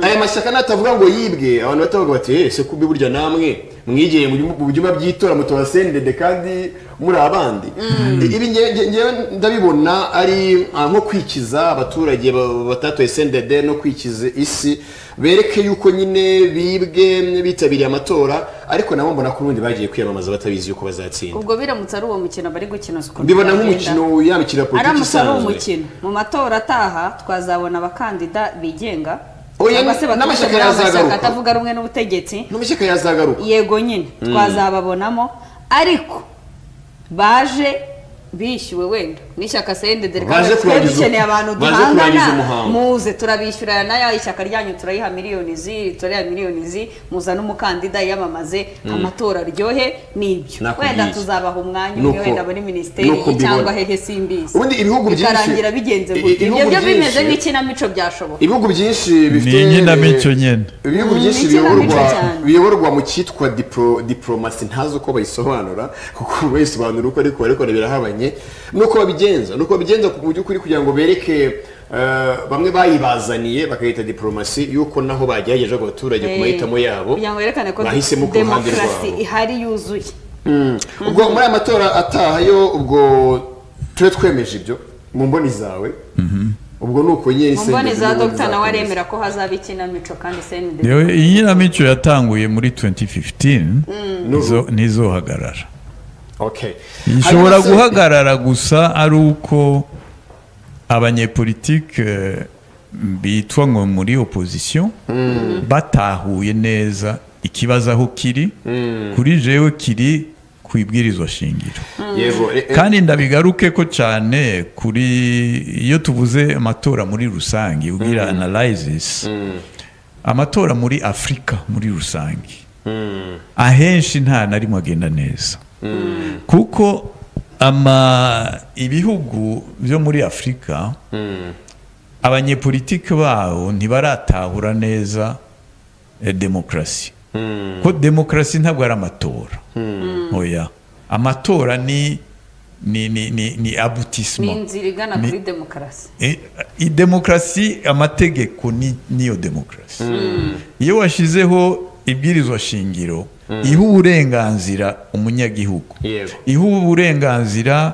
Aya mashyaka natavuga ngo yibwe, abantu batavuga bati se kubi burya namwe mwigeye mu byuma by'itora mutora CNDD kandi muri abandi. Ibi ngewe ndabibona ari nko kwikiza abaturage batatoye CNDD no kwikiza isi, bereke yuko nyine bibwe bitabiriye amatora, ariko nabo mbona ko ubundi bagiye kwiyamamaza batabizi yuko bazatsinda. Ubwo biramutse ari uwo mukino bari gukina, mbibona nk'umukino yamikira politiki isanzwe. Ari umukino mu matora ataha twazabona abakandida bigenga n'amashyaka yazagaruka atavuga rumwe n'ubutegetsi, n'amashyaka yazagaruka yego nyine twazababonamo, ariko baje bishyuwe wenda N'ishyaka CNDD reka dukeneye abantu duhangana, muze turabishyura nayo ishyaka ryanyu turayiha miliyoni zi, turayiha miliyoni zi, muzana umukandida yiyamamaze amatora aryohe nibyo. Wenda tuzabaha umwanya umwe wenda muri minisiteri cyangwa hehe simbizi. Ubundi ibihugu byinshi bikarangira bigenze gutyo. Ibyo byo bimeze nk'ikinamico byashoboka. Ibihugu byinshi bifite inkinamico nyene. Ibihugu byinshi biyoborwa mu cyitwa diplomasi, ntazi uko bayisobanura kuko bayisobanura uko ariko birahabanye nuko babigenza ku by'ukuri kugira ngo bereke bamwe bayibazaniye bakayita diplomasi yuko naho bagerageje abaturage ku mahitamo yabo kugira ngo berekane ko demokarasi ihari yuzuye. Ubwo muri aya matora ataha yo ubwo tube twemeje ibyo mu mboni zawe. Ubwo nuko nyine mu mboni za Dr. nawe aremera ko hazaba ikinamico kandi CNDD. Yewe iyi yatanguye muri 2015 nizohagarara. Okay. Ishobora guhagarara gusa ari uko abanyepolitike bitwa ngo muri opposition batahuye neza ikibazo aho kiri. Kuri jewe kiri ku ibwirizwa shingiro. Yego. Kandi ndabigaruke ko cyane kuri iyo tuvuze amatora muri rusange ugira analysis amatora muri Afrika muri rusange ahenshi nta na rimwe agenda neza. Kuko ibihugu byo muri Afrika abanyepolitike bawo ntibaratahura neza demokrasi. Ko demokrasi ntabwo ari amatora. Oya, amatora ni aboutissement. Ni inzira igana kuri demokrasi. Demokrasi amategeko niyo demokrasi. Iyo washizeho ibwirizwa shingiro iha uburenganzira umunyagihugu, iha uburenganzira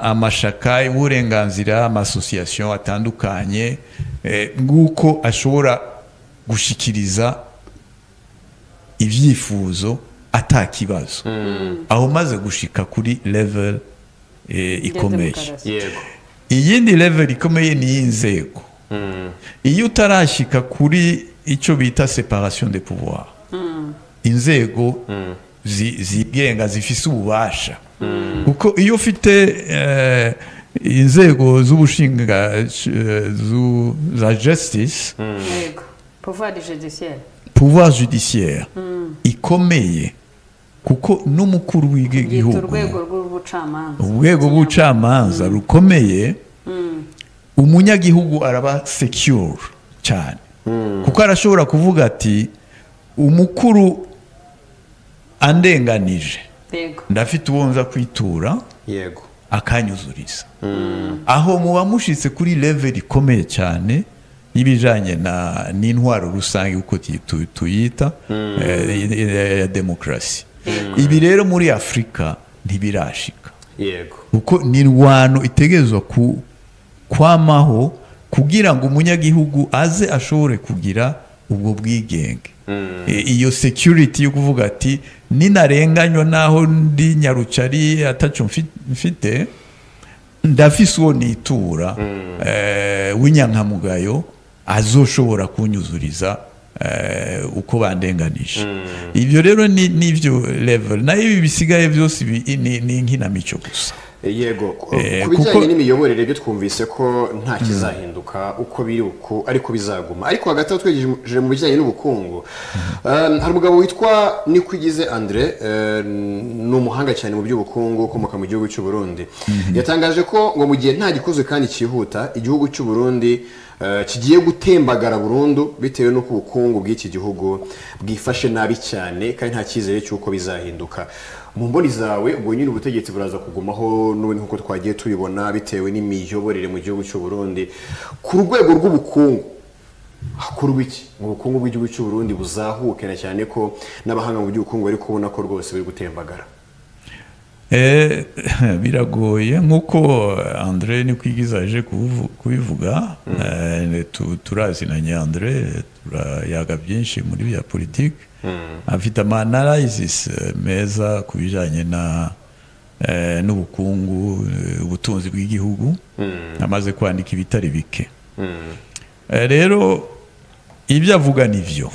amashaka, iha uburenganzira amasosiyasiyo atandukanye nguko ashobora gushikiriza ibyifuzo atakibazo. Aho maze gushika kuri level ikomeye. Iyindi level ikomeye ni inzego. Iyo utarashika kuri icyo bita separation des pouvoirs, inzego zigenga zifise ububasha. Kuko iyo ufite inzego z'ubushinga za justice, pouvoir judiciaire ikomeye, kuko n'umukuru w'igihugu urwego rw'ubucamanza rukomeye, umunyagihugu araba secure cyane. Kuko arashobora kuvuga ati umukuru andenganije ndafite uwo nza kwitura, yego, akanyuzuriza. Aho muba mushitse kuri level ikomeye cyane y'ibijanye na n'intwaro rusange uko tuyita ya demokrasi. Ibi rero muri Afrika ntibirashika. Yego. Kuko ni rwano itegezwa ku kwamaho kugira ngo umunyagihugu aze ashobore kugira ubwo bwigenge. Iyo security yo kuvuga ati ninarenganywa naho ndi nyarucari ataco mfite, ndafise uwo nitura w'inyankamugayo azoshobora kunyuzuriza uko bandenganisha. Ibyo rero ni nivyo level. Nayo ibi bisigaye byose ni inkinamico gusa. Yego. Ku bijyanye n'imiyoborere byo twumvise ko nta kizahinduka uko biri uko ariko bizaguma. Ariko hagati aho twegereje mu bijyanye n'ubukungu, hari umugabo witwa Nikwigize Andre, ni umuhanga cyane mu by'ubukungu ukomoka mu gihugu cy'u Burundi. Yatangaje ko ngo mu gihe nta gikozwe kandi cyihuta, igihugu cy'u Burundi kigiye gutembagara burundu bitewe n'uko ubukungu bw'iki gihugu bwifashe nabi cyane kandi nta cyizere cy'uko bizahinduka. Mu mboni zawe ubwo nyine ubutegetsi buraza kugumaho n'ubundi nkuko twagiye tubibona bitewe n'imiyoborere mu gihugu cy'u Burundi. Ku rwego rw'ubukungu hakorwa iki mu bukungu bw'igihugu cy'u Burundi buzahuke, na cyane ko n'abahanga mu by'ubukungu bari kubona ko rwose biri gutembagara? Biragoye nkuko Andre Nikwigize aje kubivuga. Turazinanye Andre, turayaga byinshi muri bya politiki. Afite ama analysis meza ku bijanye na n'ubukungu, ubutunzi bw'igihugu. Amaze kwandika ibitari bike. Rero ibyo avuga nivyo.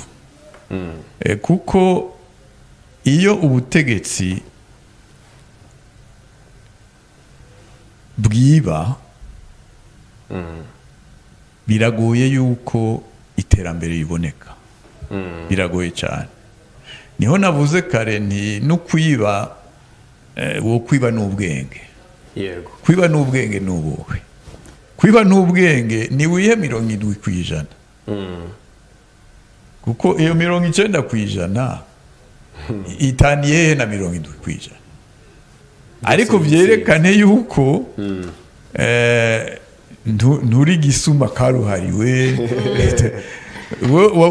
Kuko iyo ubutegetsi bwiba, biragoye yuko iterambere riboneka. Biragoye cyane. Niho navuze kare nti no kwiba, wo kwiba n'ubwenge. Yego. Kwiba n'ubwenge n'ubuhe? Kwiba n'ubwenge ni wihe 70%. Kuko iyo 90% itaniye na 70%. Ariko vyerekane yuko nturi gisuma karuhariwe,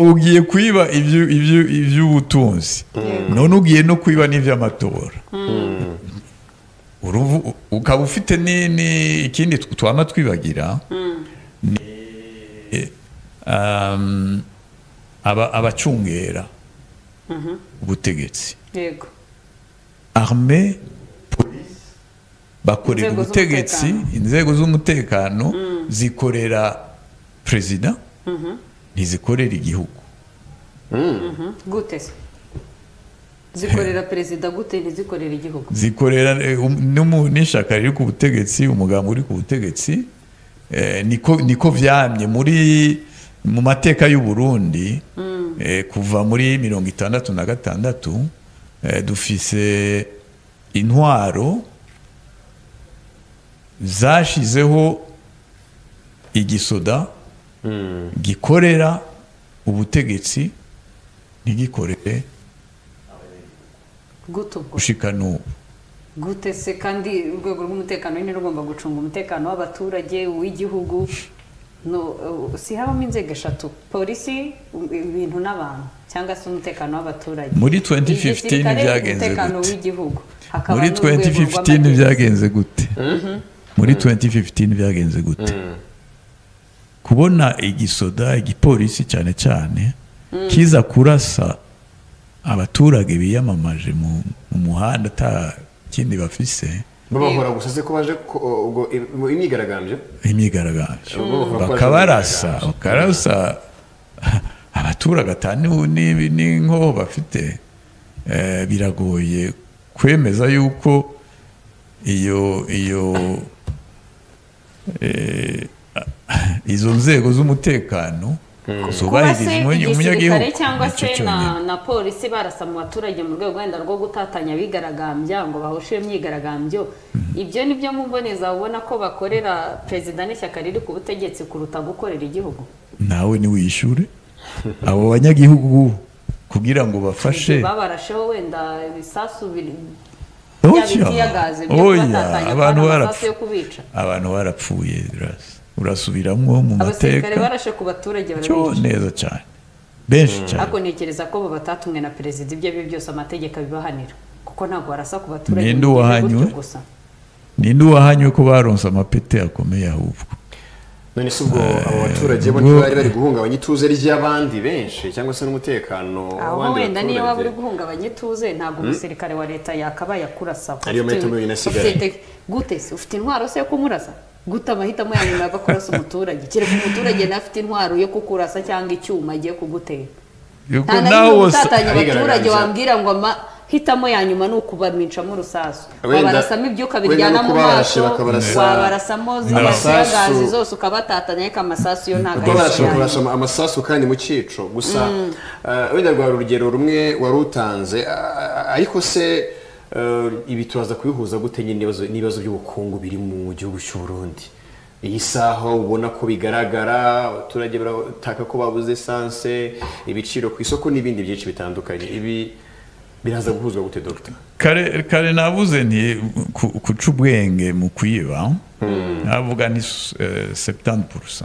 ugiye kwiba ivy'ubutunzi, none ugiye no kwiba n'ivy'amatora. Ukaba ufite ni ikindi twama twibagira, ni abacungera ubutegetsi. Yego. Armée, police bakorera ubutegetsi, inzego z'umutekano zikorera president, ntizikorera igihugu. Gute se? Zikorera perezida gute ntizikorera igihugu? Zikorera n'ishyaka riri ku butegetsi, umugambi uri ku butegetsi. Niko vyamye muri mu mateka y'u Burundi, kuva muri 66, dufise intwaro zashizeho igisoda gikorera ubutegetsi, ntigikorere gushika n'ubu. Gute se kandi urwego rw'umutekano nyine rugomba gucunga umutekano w'abaturage w'igihugu? No, si habamo inzego eshatu: polisi, ibintu n'abantu, cyangwa se umutekano w'abaturage. Muri 2015 byagenze gute? Muri 2015 byagenze gute? Muri 2015 byagenze gute? Kubona igisoda, igipolisi cyane cyane kiza kurasa abaturage biyamamaje mu muhanda ata kindi bafise, babahora gusa se ko baje ubwo imyigaragambyo bakabarasa, bakarasa abaturage atani n'inko bafite. Biragoye kwemeza yuko iyo izo nzego z'umutekano zubahiriza umunyagihugu cyangwa se na polisi barasa mu baturage mu rwego wenda rwo gutatanya bigaragambya ngo bahoshe imyigaragambyo. Ibyo nibyo mumboneza ubona ko bakorera perezida n'ishyaka riri ku butegetsi kuruta gukorera igihugu. Nawe ni wishure abo banyagihugu kugira ngo bafashe babarasheho wenda ibisasu abantu barapfuye. Urasubiramwo mu mateka barashe ku baturage barabica neza cyane, benshi cyane. Ariko ntekereza ko batatumwe na perezida, ibyo byose amategeko abibahanira, kuko ntabwo barasa ku baturage. Ninde wahanywe ko baronse amapete akomeye ahubwo? None se ubwo abo baturage bo ntibari bari guhungabanya ituze ry'abandi benshi cyangwa se n'umutekano w'abandi? Wenda niyo waba uri guhungabanya ituze, ntabwo umusirikare wa leta yakabaye akurasa. Ariyo mahitamo yonyine asigaye. Gute se ufite intwaro se yo kumurasa? Gute amahitamo ya nyuma bakurasa umuturage? Kereka umuturage nafite intwaro yo kukurasa cyangwa icyuma agiye kugutera. Yuko nawe utatanya abaturage wambwira ngo amahitamo ya nyuma ni ukubamicamo urusasu, wabarasamo ibyuka biryana mu maso, wabarasamo ziriya zose ukabatatanya, ariko amasasu yo ntabwo ari amasasu kandi mu cyico gusa. Wenda rwa urugero rumwe warutanze, ariko se ibi turaza kubihuza gute nyine n'ibibazo by'ubukungu biri mu gihugu cy'u Burundi? Iyi saha ubona ko bigaragara abaturage barataka ko babuze essence, ibiciro ku isoko n'ibindi byinshi bitandukanye. Ibi biraza guhuzwa gute Dr? Kare navuze nti kuca ubwenge mu kwiba, navuga ni 70%.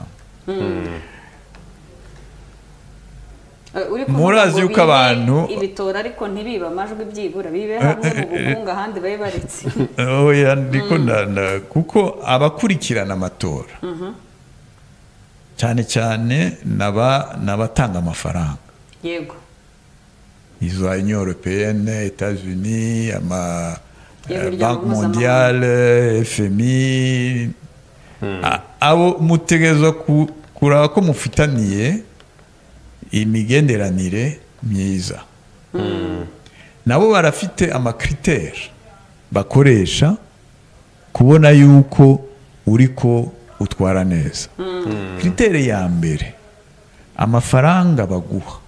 Murazi yuko abantu ibitora ariko ntibiba amajwi byibura bibe hamwe mu bukungu ahandi babe baretse. Oya ndiko kuko abakurikirana amatora cyane cyane n'abatanga amafaranga. Yego. Izo Union Européenne, États-Unis, ama Banque Mondiale, FMI, abo mutegerezwa kuraba ko mufitaniye imigenderanire myiza. Nabo barafite amakriteri bakoresha kubona yuko uriko utwara neza. Critère ya mbere, amafaranga baguha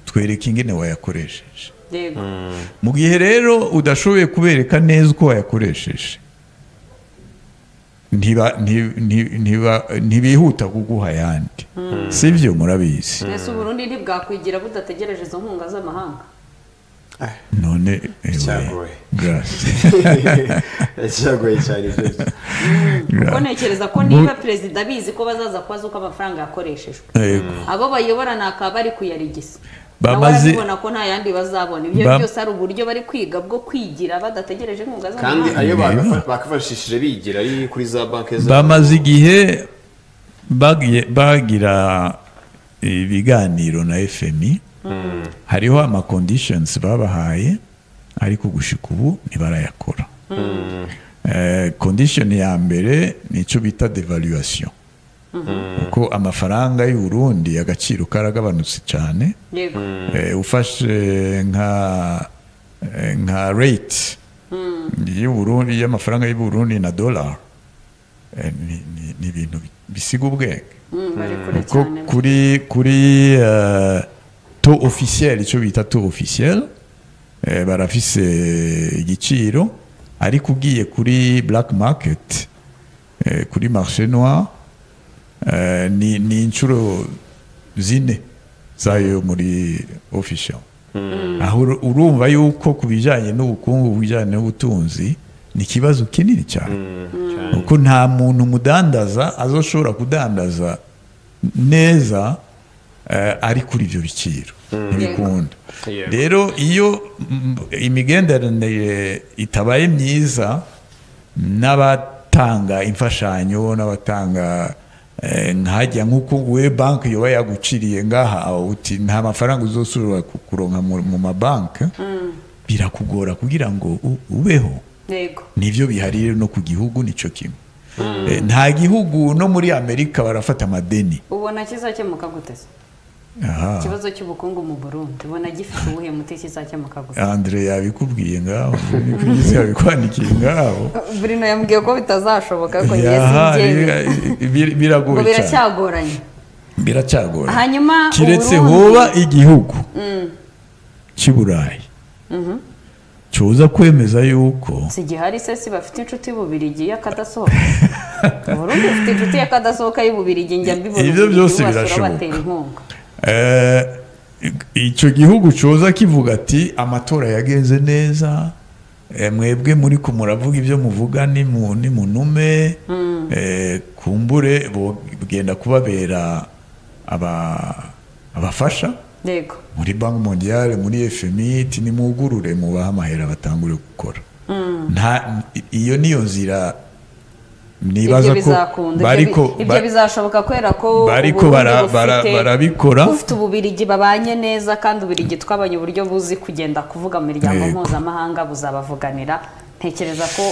twereka ingene wayakoresheje. Mu gihe rero udashoboye kubereka neza uko wayakoresheje, ntibihuta kuguha ayandi. Sivyo murabizi. Ese Burundi ntibwakwigira budategereje izo nkunga z'amahanga? None cyagoye cyane. Kuko ntekereza ko niba perezida abizi ko bazaza kubaza uko amafaranga yakoreshejwe, abo bayobora nakaba bari kuyarigisa, bamaze ko nta yandi bazabona. Ibyo byose ari uburyo bari kwiga bwo kwigira badategereje inkunga z'amahanga, kandi ayo bakafashishije bigira ari kuri za banki zabo. Bamaze igihe bagira ibiganiro na FMI, hariho ama conditions babahaye ariko gushika ubu ntibarayakora. Condition ya mbere nico bita devaluation, kuko amafaranga y'u Burundi agaciro karagabanutse cyane. Ufashe nka rate y'u Burundi y'amafaranga y'u Burundi na dollar, ni ibintu bisiga ubwenge. Kuri taux officiel, icyo bita taux officiel, barafise igiciro, ariko ugiye kuri black market, kuri marché noir, ni inshuro zine zayo muri official. Aho urumva yuko kubijanye n'ubukungu, kubijanye n'ubutunzi ni ikibazo kinini cyane, kuko nta muntu mudandaza azoshobora kudandaza neza ari kuri ibyo biciro, ntibikunda. Rero iyo imigenderanire itabaye myiza n'abatanga imfashanyo, n'abatanga nkajya nk'uko we banki yoba yaguciriye ngaha uti nta mafaranga uzosubira kuronka mu mabanki, birakugora kugira ngo ubeho. Nivyo bihari no ku gihugu nico kimwe. Nta gihugu no muri Amerika barafata amadeni. Ubona kizakemuka gute? Ikibazo cy'ubukungu mu Burundi ubona gifite ubuhe muti kizakemuka gute? Andre yabikubwiye ngaho, nikugize yabikwandikiye ngaho. Bruno yambwiye ko bitazashoboka ko ngiye sinjye. Biragoye cyane. Biracyagoranye. Biracyagoranye. Hanyuma kiretse hoba igihugu cy'Iburayi cyoza kwemeza yuko sigihari se si bafite inshuti y'Ububirigi y'akadasohoka. Burundi bafite inshuti y'akadasohoka y'Ububirigi, njya mbibona. Ibyo byose birashoboka. Icyo gihugu cyoza kivuga ati amatora yagenze neza, mwebwe muri ko muravuga ibyo muvuga ni munume, kumbure bugenda kubabera abafasha. Yego. Muri Banki Mondiale, muri FMI, nimugurure mubaha amahera batangure gukora. Nta iyo niyo nzira nibaza ko bariko ibyo bizashoboka kwera ko bariko barabikora. Ufite Ububirigi babanye neza, kandi Ububirigi twabanye uburyo buzi kugenda kuvuga mu miryango mpuzamahanga buzabavuganira. Ntekereza ko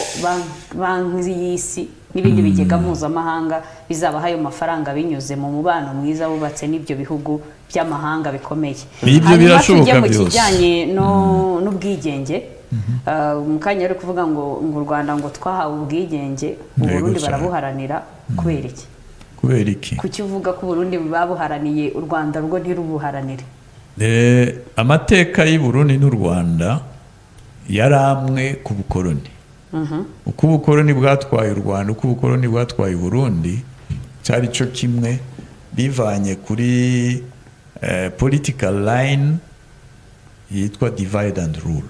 banki y'isi n'ibindi bigega mpuzamahanga bizabaha ayo mafaranga binyuze mu mubano mwiza wubatse n'ibyo bihugu by'amahanga bikomeye. Ibyo birashoboka byose. Mu kijyanye n'ubwigenge, mu kanya ari kuvuga ngo u Rwanda ngo twahawe ubwigenge, Uburundi barabuharanira kubera iki? Kubera iki? Kuki uvuga ko Uburundi babuharaniye, u Rwanda rwo ntirubuharanire? Amateka y'u Burundi n'u Rwanda yaramwe ku bukoloni. Uko ubukoloni bwatwaye u Rwanda, uko ubukoloni bwatwaye Burundi, cyari cyo kimwe, bivanye kuri political line yitwa divide and rule.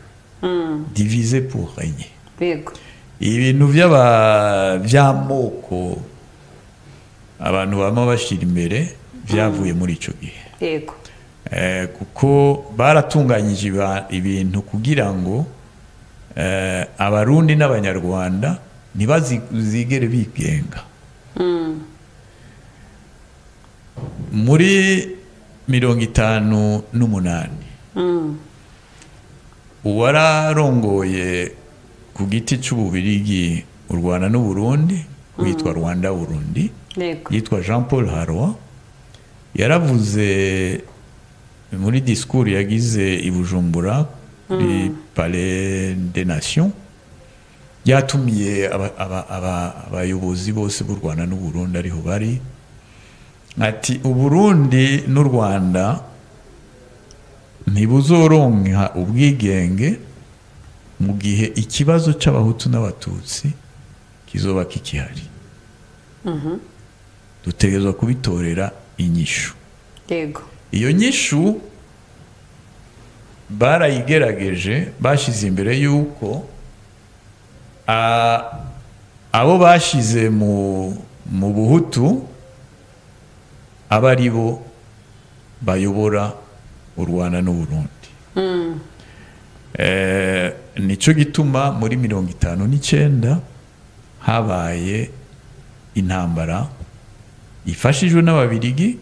Diviser pour régner. Ibintu by'amoko abantu bama bashira imbere byavuye muri ico gihe. Yego. Kuko baratunganyije ibintu kugira ngo Abarundi n'Abanyarwanda ntibazigere bigenga. Muri 58 uwararongoye ku giti cy'Ububirigi u Rwanda n'u Burundi witwa Rwanda Burundi, yitwa Jean Paul Harroy, yaravuze muri discours yagize i Bujumbura kuri Palais des Nations, Yatumiye abayobozi bose b'u Rwanda n'u Burundi ariho bari, ati Uburundi n'u Rwanda ntibuzoronka ubwigenge mu gihe ikibazo c'abahutu n'abatutsi kizoba kikihari. Dutegerezwa kubitorera inyishu. Yego. Iyo nyishu barayigerageje, bashize imbere yuko abo bashize mu buhutu aba ari bo bayobora u Rwanda n'u Burundi. Nico gituma muri 59 habaye intambara ifashijwe n'ababirigi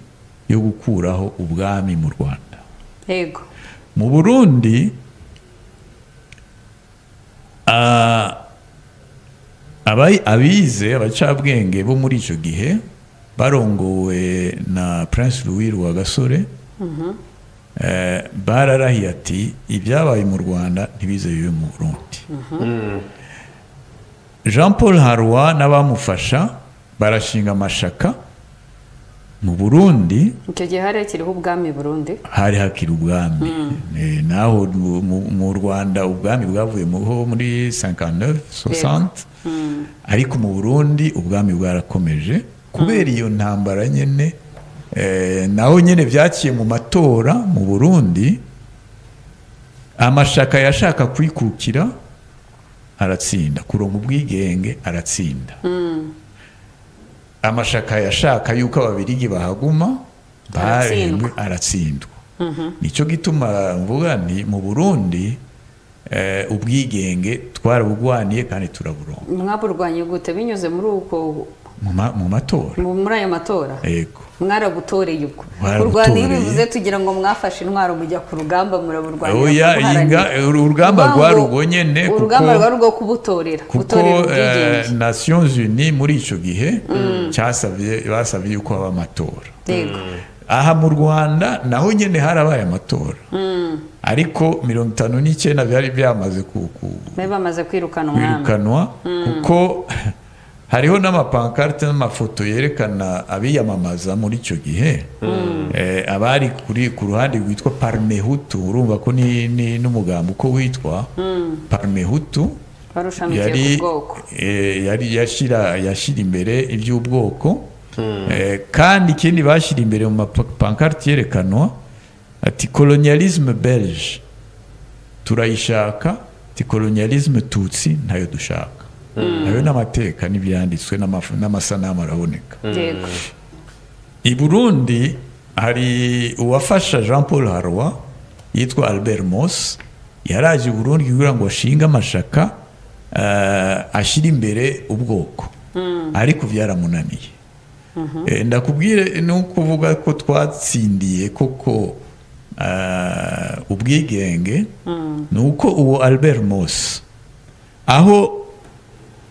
yo gukuraho ubwami mu Rwanda. Yego. Mu Burundi abize abacabwenge bo muri ico gihe barongowe na Prince Louis Rwagasore, bararahiye ati ibyabaye mu Rwanda ntibize bibe mu Burundi. Jean Paul Harroy n'abamufasha barashinga amashaka mu Burundi. Icyo gihe hari hakiriho ubwami Burundi, hari hakiri ubwami. Naho mu Rwanda ubwami bwavuye muri 59 60, ariko mu Burundi ubwami bwarakomeje kubera iyo ntambara nyene. Naho nyene vyaciye mu matora mu Burundi, amashaka yashaka kwikukira aratsinda, kuronka ubwigenge aratsinda. Amashaka yashaka yuko ababirigi bahaguma barembwe aratsindwa. Nico gituma mvuga nti mu Burundi ubwigenge twarabugwaniye kandi turaburonka. Mwaburwanye gute? Binyuze muri uko mu matora, muri ayo matora? Yego. Mwarabutoreye ubwo. Kurwanya bivuze tugira ngo mwafashe intwaro mujya ku rugamba muraburwanya. Oya, urugamba rwarugo nyene, kuko urugamba rwarugo kubutorera, kuko Nations Unies muri ico gihe cyasavye, basavye yuko haba amatora. Yego. Aha mu Rwanda naho nyene harabaye amatora. Ariko 59 byari byamaze bamaze kwirukana umwami. Kwirukanwa, kuko hariho n'amapankarte n'amafoto yerekana abiyamamaza muri icyo gihe. Abari ku ruhande rwitwa Parmehutu, urumva ko ni n'umugambo uko witwa Parmehutu, yari yashyira imbere iby'ubwoko. Kandi ikindi bashyira imbere mu mapankarte yerekanwa ati colonialisme belge turayishaka, ati colonialisme tutsi ntayo dushaka. Nayo n'amateka n'ibyanditswe n'amasanamu araboneka. I Burundi hari uwafasha Jean Paul Harroy yitwa Albert Moss, yaraje i Burundi kugira ngo ashinge amashaka ashyire imbere ubwoko, ariko byaramunaniye. Ndakubwire ni ukuvuga ko twatsindiye koko ubwigenge, ni uko uwo Albert Moss aho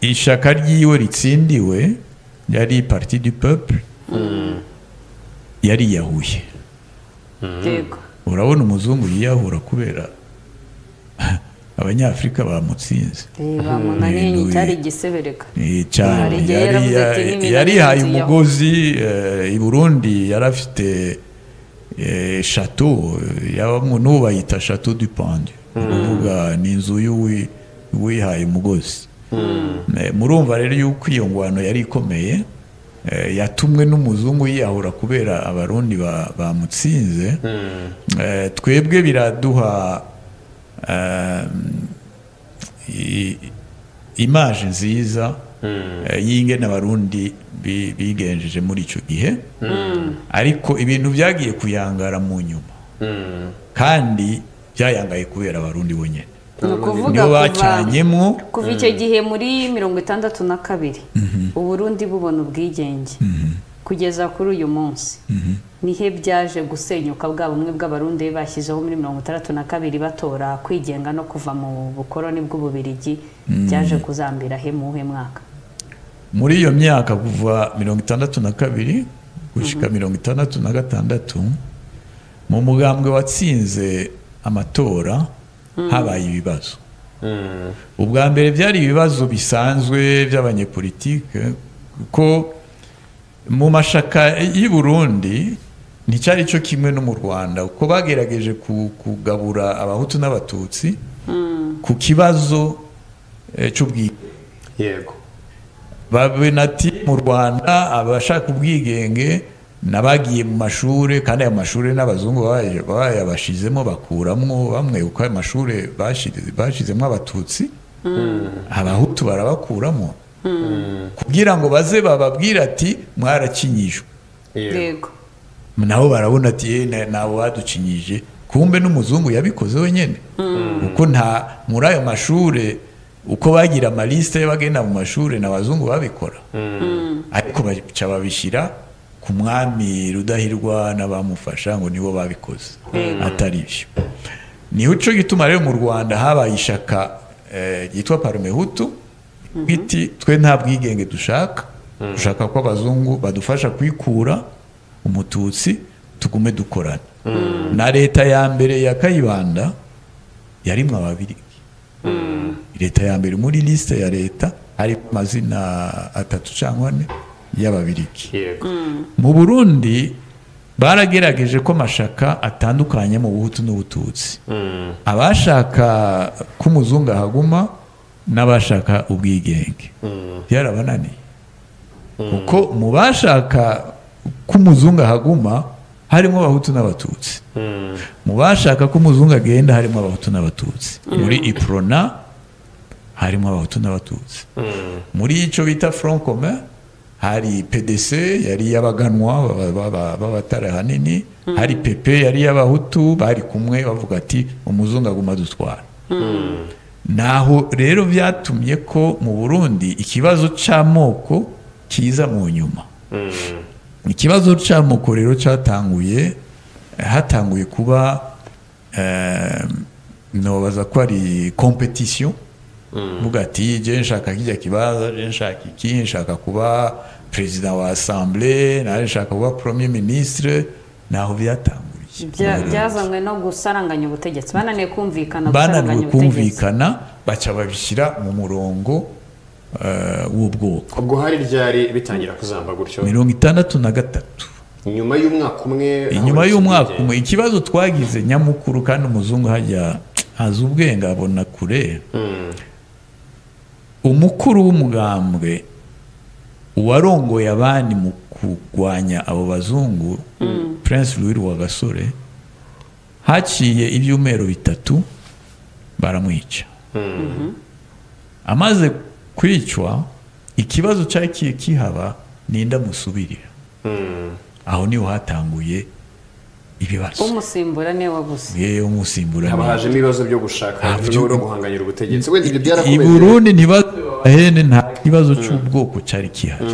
ishaka ryiwe ritsindiwe yari Parti du Peuple, yari yahuye. Urabona umuzungu yiyahura kubera abanyafrika bamutsinze. Bamunaniye cyari igisebereka cyane. Yari umugozi i Burundi, yarafite château, n'ubu bayita Château du Pendu, kuvuga ni inzu y'uwihaye umugozi. Murumva rero yuko iyo ngwano yari ikomeye, yatumwe n'umuzungu yiyahura kubera abarundi bamutsinze. Twebwe biraduha image nziza y'ingene abarundi bigenjeje muri ico gihe. Ariko ibintu byagiye kuyangara mu nyuma, kandi byayangaye kubera abarundi bonyene. Nukuvuga bacanyemo kuva icyo gihe muri 62 Uburundi bubona ubwigenge kugeza kuri uyu munsi, nihe byaje gusenyuka bwa bumwe bw'abarundi bashyizeho muri 62 batora kwigenga no kuva mu bukoroni bw'ububirigi, byaje kuzambira he muhe mwaka? Muri iyo myaka kuva 62 gushika 66 mu mugambwe watsinze amatora habaye ibibazo. Ubwa mbere byari ibibazo bisanzwe by'abanyepolitike, ko mu mashaka y'i Burundi nticyari cyo kimwe no mu Rwanda, kuko bagerageje kugabura abahutu n'abatutsi ku kibazo cy'ubwigenge. Yego. Babenati mu Rwanda abashaka ubwigenge nabagiye mu mashure, kandi ayo mashure n'abazungu bayabashizemo bakuramwo bamwe, uko ayo mashure bashizemo abatutsi, abahutu barabakuramo kugira ngo baze bababwire ati mwarakinyijwe. Yego. Nabo barabona ati nabo badukinyije, kumbe n'umuzungu yabikoze wenyene, kuko nta muri ayo mashure uko bagira amaliste bagenda mu mashure n'abazungu babikora, ariko baca babishyira ku mwami Rudahirwa n'abamufasha ngo nibo babikoze, atari byo. Niho cyo gituma rero mu Rwanda habaye ishaka ryitwa Parmehutu, iti twe nta bwigenge dushaka, dushaka ko abazungu badufasha kwikura umututsi tugume dukorana. Na leta ya mbere ya Kayibanda yarimwe ababirigi. Leta ya mbere muri liste ya leta hari amazina 3 cyangwa 4 y'ababirigi. Mu Burundi baragerageje ko amashaka atandukanye mu buhutu n'ubututsi, abashaka ko umuzungu ahaguma n'abashaka ubwigenge byarabananiye, kuko mu bashaka ko umuzungu ahaguma harimo abahutu n'abatutsi, mu bashaka ko umuzungu agenda harimo abahutu n'abatutsi, muri Iprona harimo abahutu n'abatutsi, muri ico bita Front Commun hari PDC yari yabaganwa b'abatara hanini, hari PP yari y'abahutu, bari kumwe bavuga ati umuzungu aguma dutwara. Naho rero byatumye ko mu Burundi ikibazo c'amoko kiza mu nyuma. Ikibazo c'amoko rero cyatanguye, hatanguye kuba nobaza ko ari competition, vuga ati je nshaka kijya kibaza, je nshaka iki, nshaka kuba president wa assemblée, naje nshaka kuba premier ministre. Naho byatanguriye byazanywe no gusaranganya ubutegetsi, bananiwe kumvikana, kumvikana baca babishyira mu murongo w'ubwoko. Ubwo hari ryari bitangira kuzamba gutyo? 63, nyuma y'umwaka umwe. Inyuma y'umwaka umwe ikibazo twagize nyamukuru, kandi umuzungu hajya azi ubwenge abona kure. Umukuru w'umugambwe uwarongoye abandi mu kurwanya abo bazungu, Prince Louis Rwagasore, haciye ibyumweru 3 baramwica. Amaze kwicwa, ikibazo cyakiye kihaba ninda musubirira. Aho niho hatanguye ibibazo. Umusimbura niwe wabuze. Ye umusimbura. Habajemo ibibazo byo gushaka no guhanganyira ubutegetsi. Wenda ibyo byarakomeye. I Burundi ntibahene nta kibazo cy'ubwoko cyari kihari.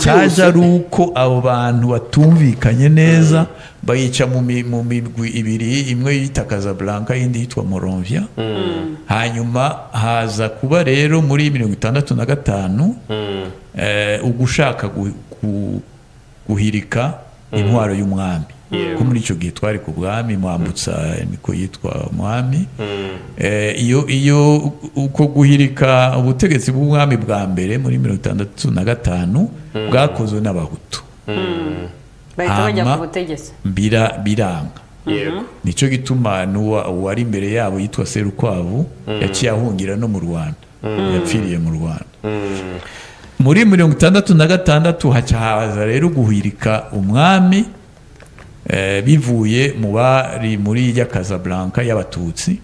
Cyaje ari uko abo bantu batumvikanye neza, bayica mu migwi ibiri, imwe yita Casablanca indi yitwa Moronvia. Hanyuma haza kuba rero muri 65 ugushaka guhirika intwaro y'umwami. Ko muri icyo gihe twari ku bwami, Mwambutsa niko yitwa umwami. Iyo uko guhirika ubutegetsi bw'umwami bwa mbere muri 65 bwakozwe n'abahutu, bahita bajya ku butegetsi biranga. Nicyo gituma uwari imbere yabo yitwa Serukwavu yaciye ahungira no mu Rwanda, yapfiriye mu Rwanda. Muri 66 haca haza rero guhirika umwami bivuye mu bari muri ya Casablanca y'abatutsi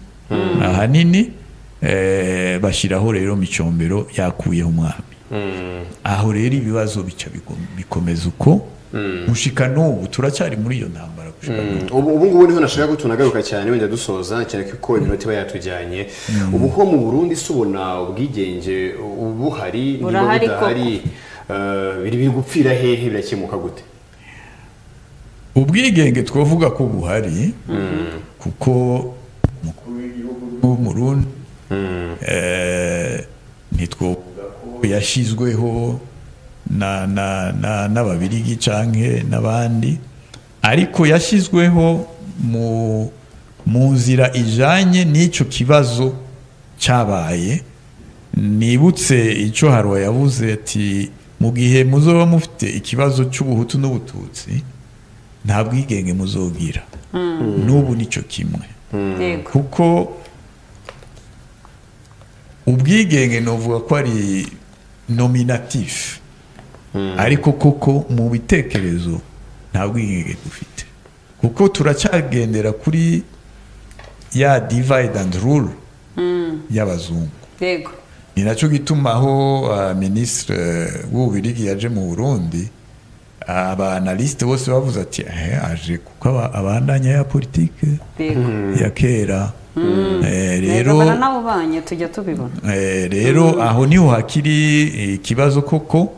ahanini, bashyiraho rero Micombero yakuyeho umwami. Aho rero ibibazo bica bikomeza uko gushika n'ubu turacyari muri iyo ntambara gushika n'ubu. Ubu ngubu niho nashaka ko tunagaruka cyane wenda dusoza, cyane ko iminota iba yatujyanye. Ubu ko mu Burundi subona ubwigenge ubuhari niba budahari, biri gupfira hehe, birakemuka gute? Ubwigenge twavuga ko buhari, kuko umukuru w'igihugu w'Umurundi ntitwovuga ko yashizweho n'ababirigi canke n'abandi, ariko yashizweho mu nzira ijanye n'ico kibazo cyabaye. Nibutse icyo Harwa yavuze ati mu gihe muzoba mufite ikibazo cy'ubuhutu n'ubututsi nta bwigenge muzogira. N'ubu nicyo kimwe, kuko ubwigenge novuga ko ari nominatif, ariko koko mu bitekerezo nta bwigenge dufite, kuko turacyagendera kuri ya divide and rule y'abazungu. Yego. Ni nacyo gituma aho ministre w'Ububirigi yaje mu Burundi, aba analyste bose bavuze ati aje kuko abandanya ya politike ya kera. Rero nabo tujya tubibona. Rero aho niho hakiri ikibazo koko,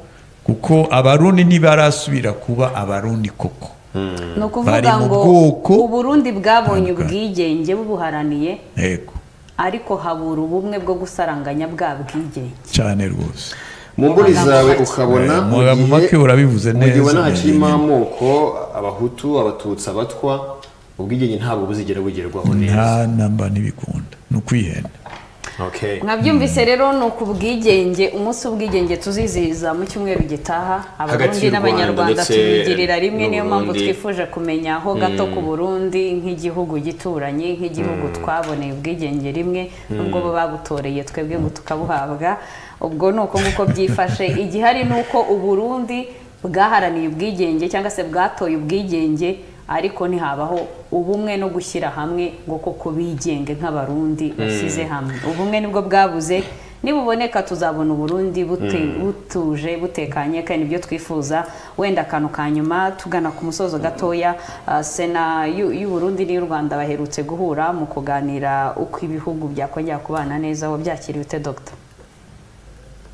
kuko abarundi ntibarasubira kuba abarundi koko. Ni ukuvuga ngo Uburundi bwabonye ubwigenge bubuharaniye, yego, ariko habura ubumwe bwo gusaranganya bwa bwigenge cyane rwose. Mu mboni zawe ukabona mu make urabivuze neza, mu gihe ubona hakirimo amoko abahutu, abatutsi, abatwa, ubwigenge ntabwo buzigera bugerwaho neza, nta namba ntibikunda, ni ukwihenda. Mwabyumvise rero, ni ukubwigenge, umunsi w'ubwigenge tuzizihiza mu cyumweru gitaha, abarundi n'abanyarwanda tubigirira rimwe. Niyo mpamvu twifuje kumenya aho gato ku Burundi nk'igihugu gituranye, nk'igihugu twaboneye ubwigenge rimwe, nubwo bo babutoreye twebwe ngo tukabuhabwa. Ubwo ni uko nguko byifashe. Igihari ni uko Uburundi bwaharaniye ubwigenge cyangwa se bwatoye ubwigenge, ariko ntihabaho ubumwe no gushyira hamwe ngo koko bigenge nk'abarundi bashyize hamwe. Ubumwe nibwo bwabuze, nibuboneka tuzabona Uburundi butuje butekanye, kandi nibyo twifuza. Wenda akantu ka nyuma tugana ku musozo gatoya, Sena y'u Burundi n'iy'u Rwanda baherutse guhura mu kuganira uko ibihugu byakongera kubana neza. Aho byakiriwe ute, Dr?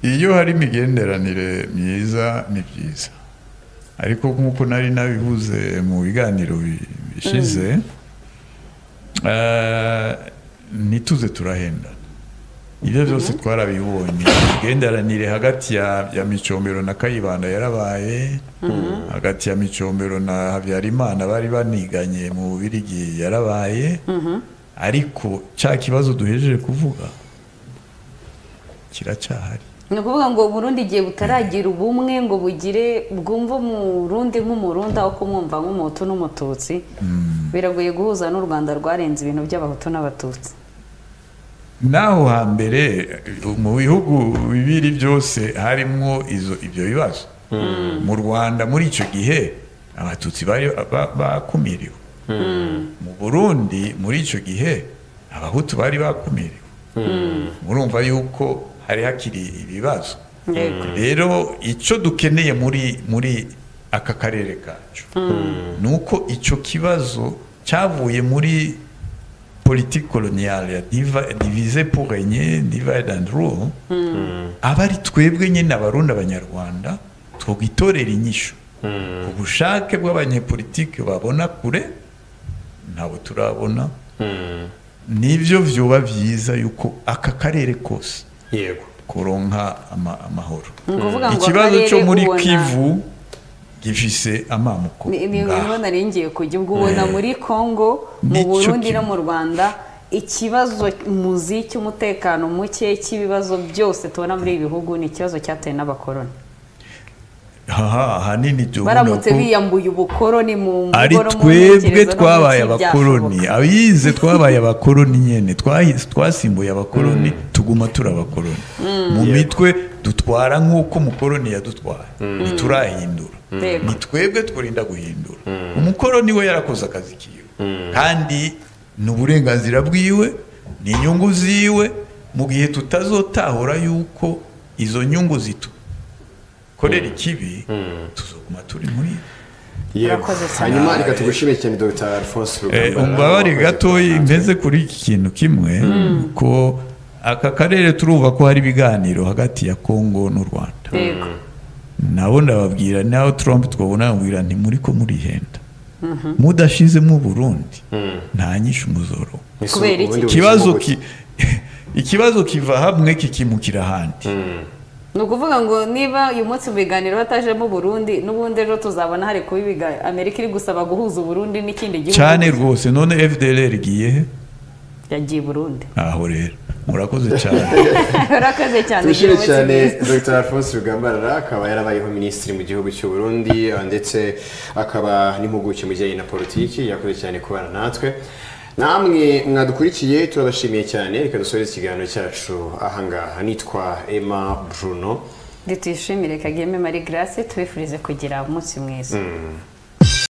Iyo hari imigenderanire myiza ni byiza, ariko nk'uko nari nabivuze mu biganiro bishize, ntituze turahenda. Ibyo byose twarabibonye. Imigenderanire hagati ya Micombero na Kayibanda yarabaye, hagati ya Micombero na Habyarimana bari baniganye mu Bubirigi yarabaye, ariko cya kibazo duhejeje kuvuga kiracyahari. Ni ukuvuga ngo Burundi igihe butaragira ubumwe ngo bugire bwumva umurundi nk'umurundi aho kumwumva nk'umuhutu n'umututsi, biragoye guhuza n'u Rwanda rwarenze ibintu by'abahutu n'abatutsi. Naho hambere mu bihugu bibiri byose harimo ibyo bibazo. Mu Rwanda muri icyo gihe abatutsi bari bakumiriwe, mu Burundi muri icyo gihe abahutu bari bakumiriwe. Murumva yuko hari hakiri ibibazo. Rero icyo dukeneye muri aka karere kacu nuko icyo kibazo cyavuye muri politique coloniale ya diviser pour régner, divide and rule, aba ari twebwe nyine abarundi abanyarwanda twogitorera inyishu ku bushake bw'abanyepolitike babona kure, ntabwo turabona. Nibyo vyoba byiza yuko aka karere kose yego kuronka amahoro. Ikibazo cyo muri Kivu gifise amamuko. Niho naringiye kujya, ubwo ubona muri Kongo, mu Burundi no mu Rwanda ikibazo muzi cy'umutekano muke cy'ibibazo byose tubona muri ibi bihugu ni ikibazo cyatewe n'abakoroni. Ahanini baramutse biyambuye ubukoroni mu ari twebwe twabaye abakoroni, abize twabaye abakoroni nyene, twasimbuye abakoroni, tuguma turi abakoroni mu mitwe, dutwara nk'uko umukoroni yadutwaye, ntiturahindura. Ni twebwe twirinda guhindura. Umukoroni we yarakoze akazi kiwe, kandi ni uburenganzira bwiwe, ni inyungu ziwe. Mu gihe tutazotahura yuko izo nyungu zitu korera ikibi, tuzoguma turi muri. Hanyuma reka tugushimire cyane Dr. Alphonse Rugambara. Umbabare gatoyi mpeze kuri iki kintu kimwe, ko aka karere turumva ko hari ibiganiro hagati ya Kongo n'u Rwanda. Nabo ndababwira, naho Trump twabona ambwira nti muri ko murihenda, mudashizemo Burundi nta nyishu muzoro. Ikibazo kiva hamwe kikimukira ahandi. Ni ukuvuga ngo niba uyu munsi mu biganiro batajemo Burundi, n'ubundi ejo tuzabona hari kubiga Amerika iri gusaba guhuza Burundi n'ikindi gihugu cyane rwose. None FDLR igiye he? Yagiye Burundi. Aho rero Murakoze cyane. Urakoze cyane. Tubishime Ugira umunsi cyane mwiza. Dr Alphonse Rugambarara, akaba yarabayeho minisitiri mu gihugu cy'u Burundi, ndetse akaba n'impuguke mu bijyanye na politiki. Yakoze cyane kubana natwe. Namwe mwadukurikiye turabashimiye cyane. Reka dusoreze ikiganiro cyacu ahangaha. Nitwa Emma Bruno. Tuyishimire Kageme Marie Grace, tubifurize kugira umunsi mwiza.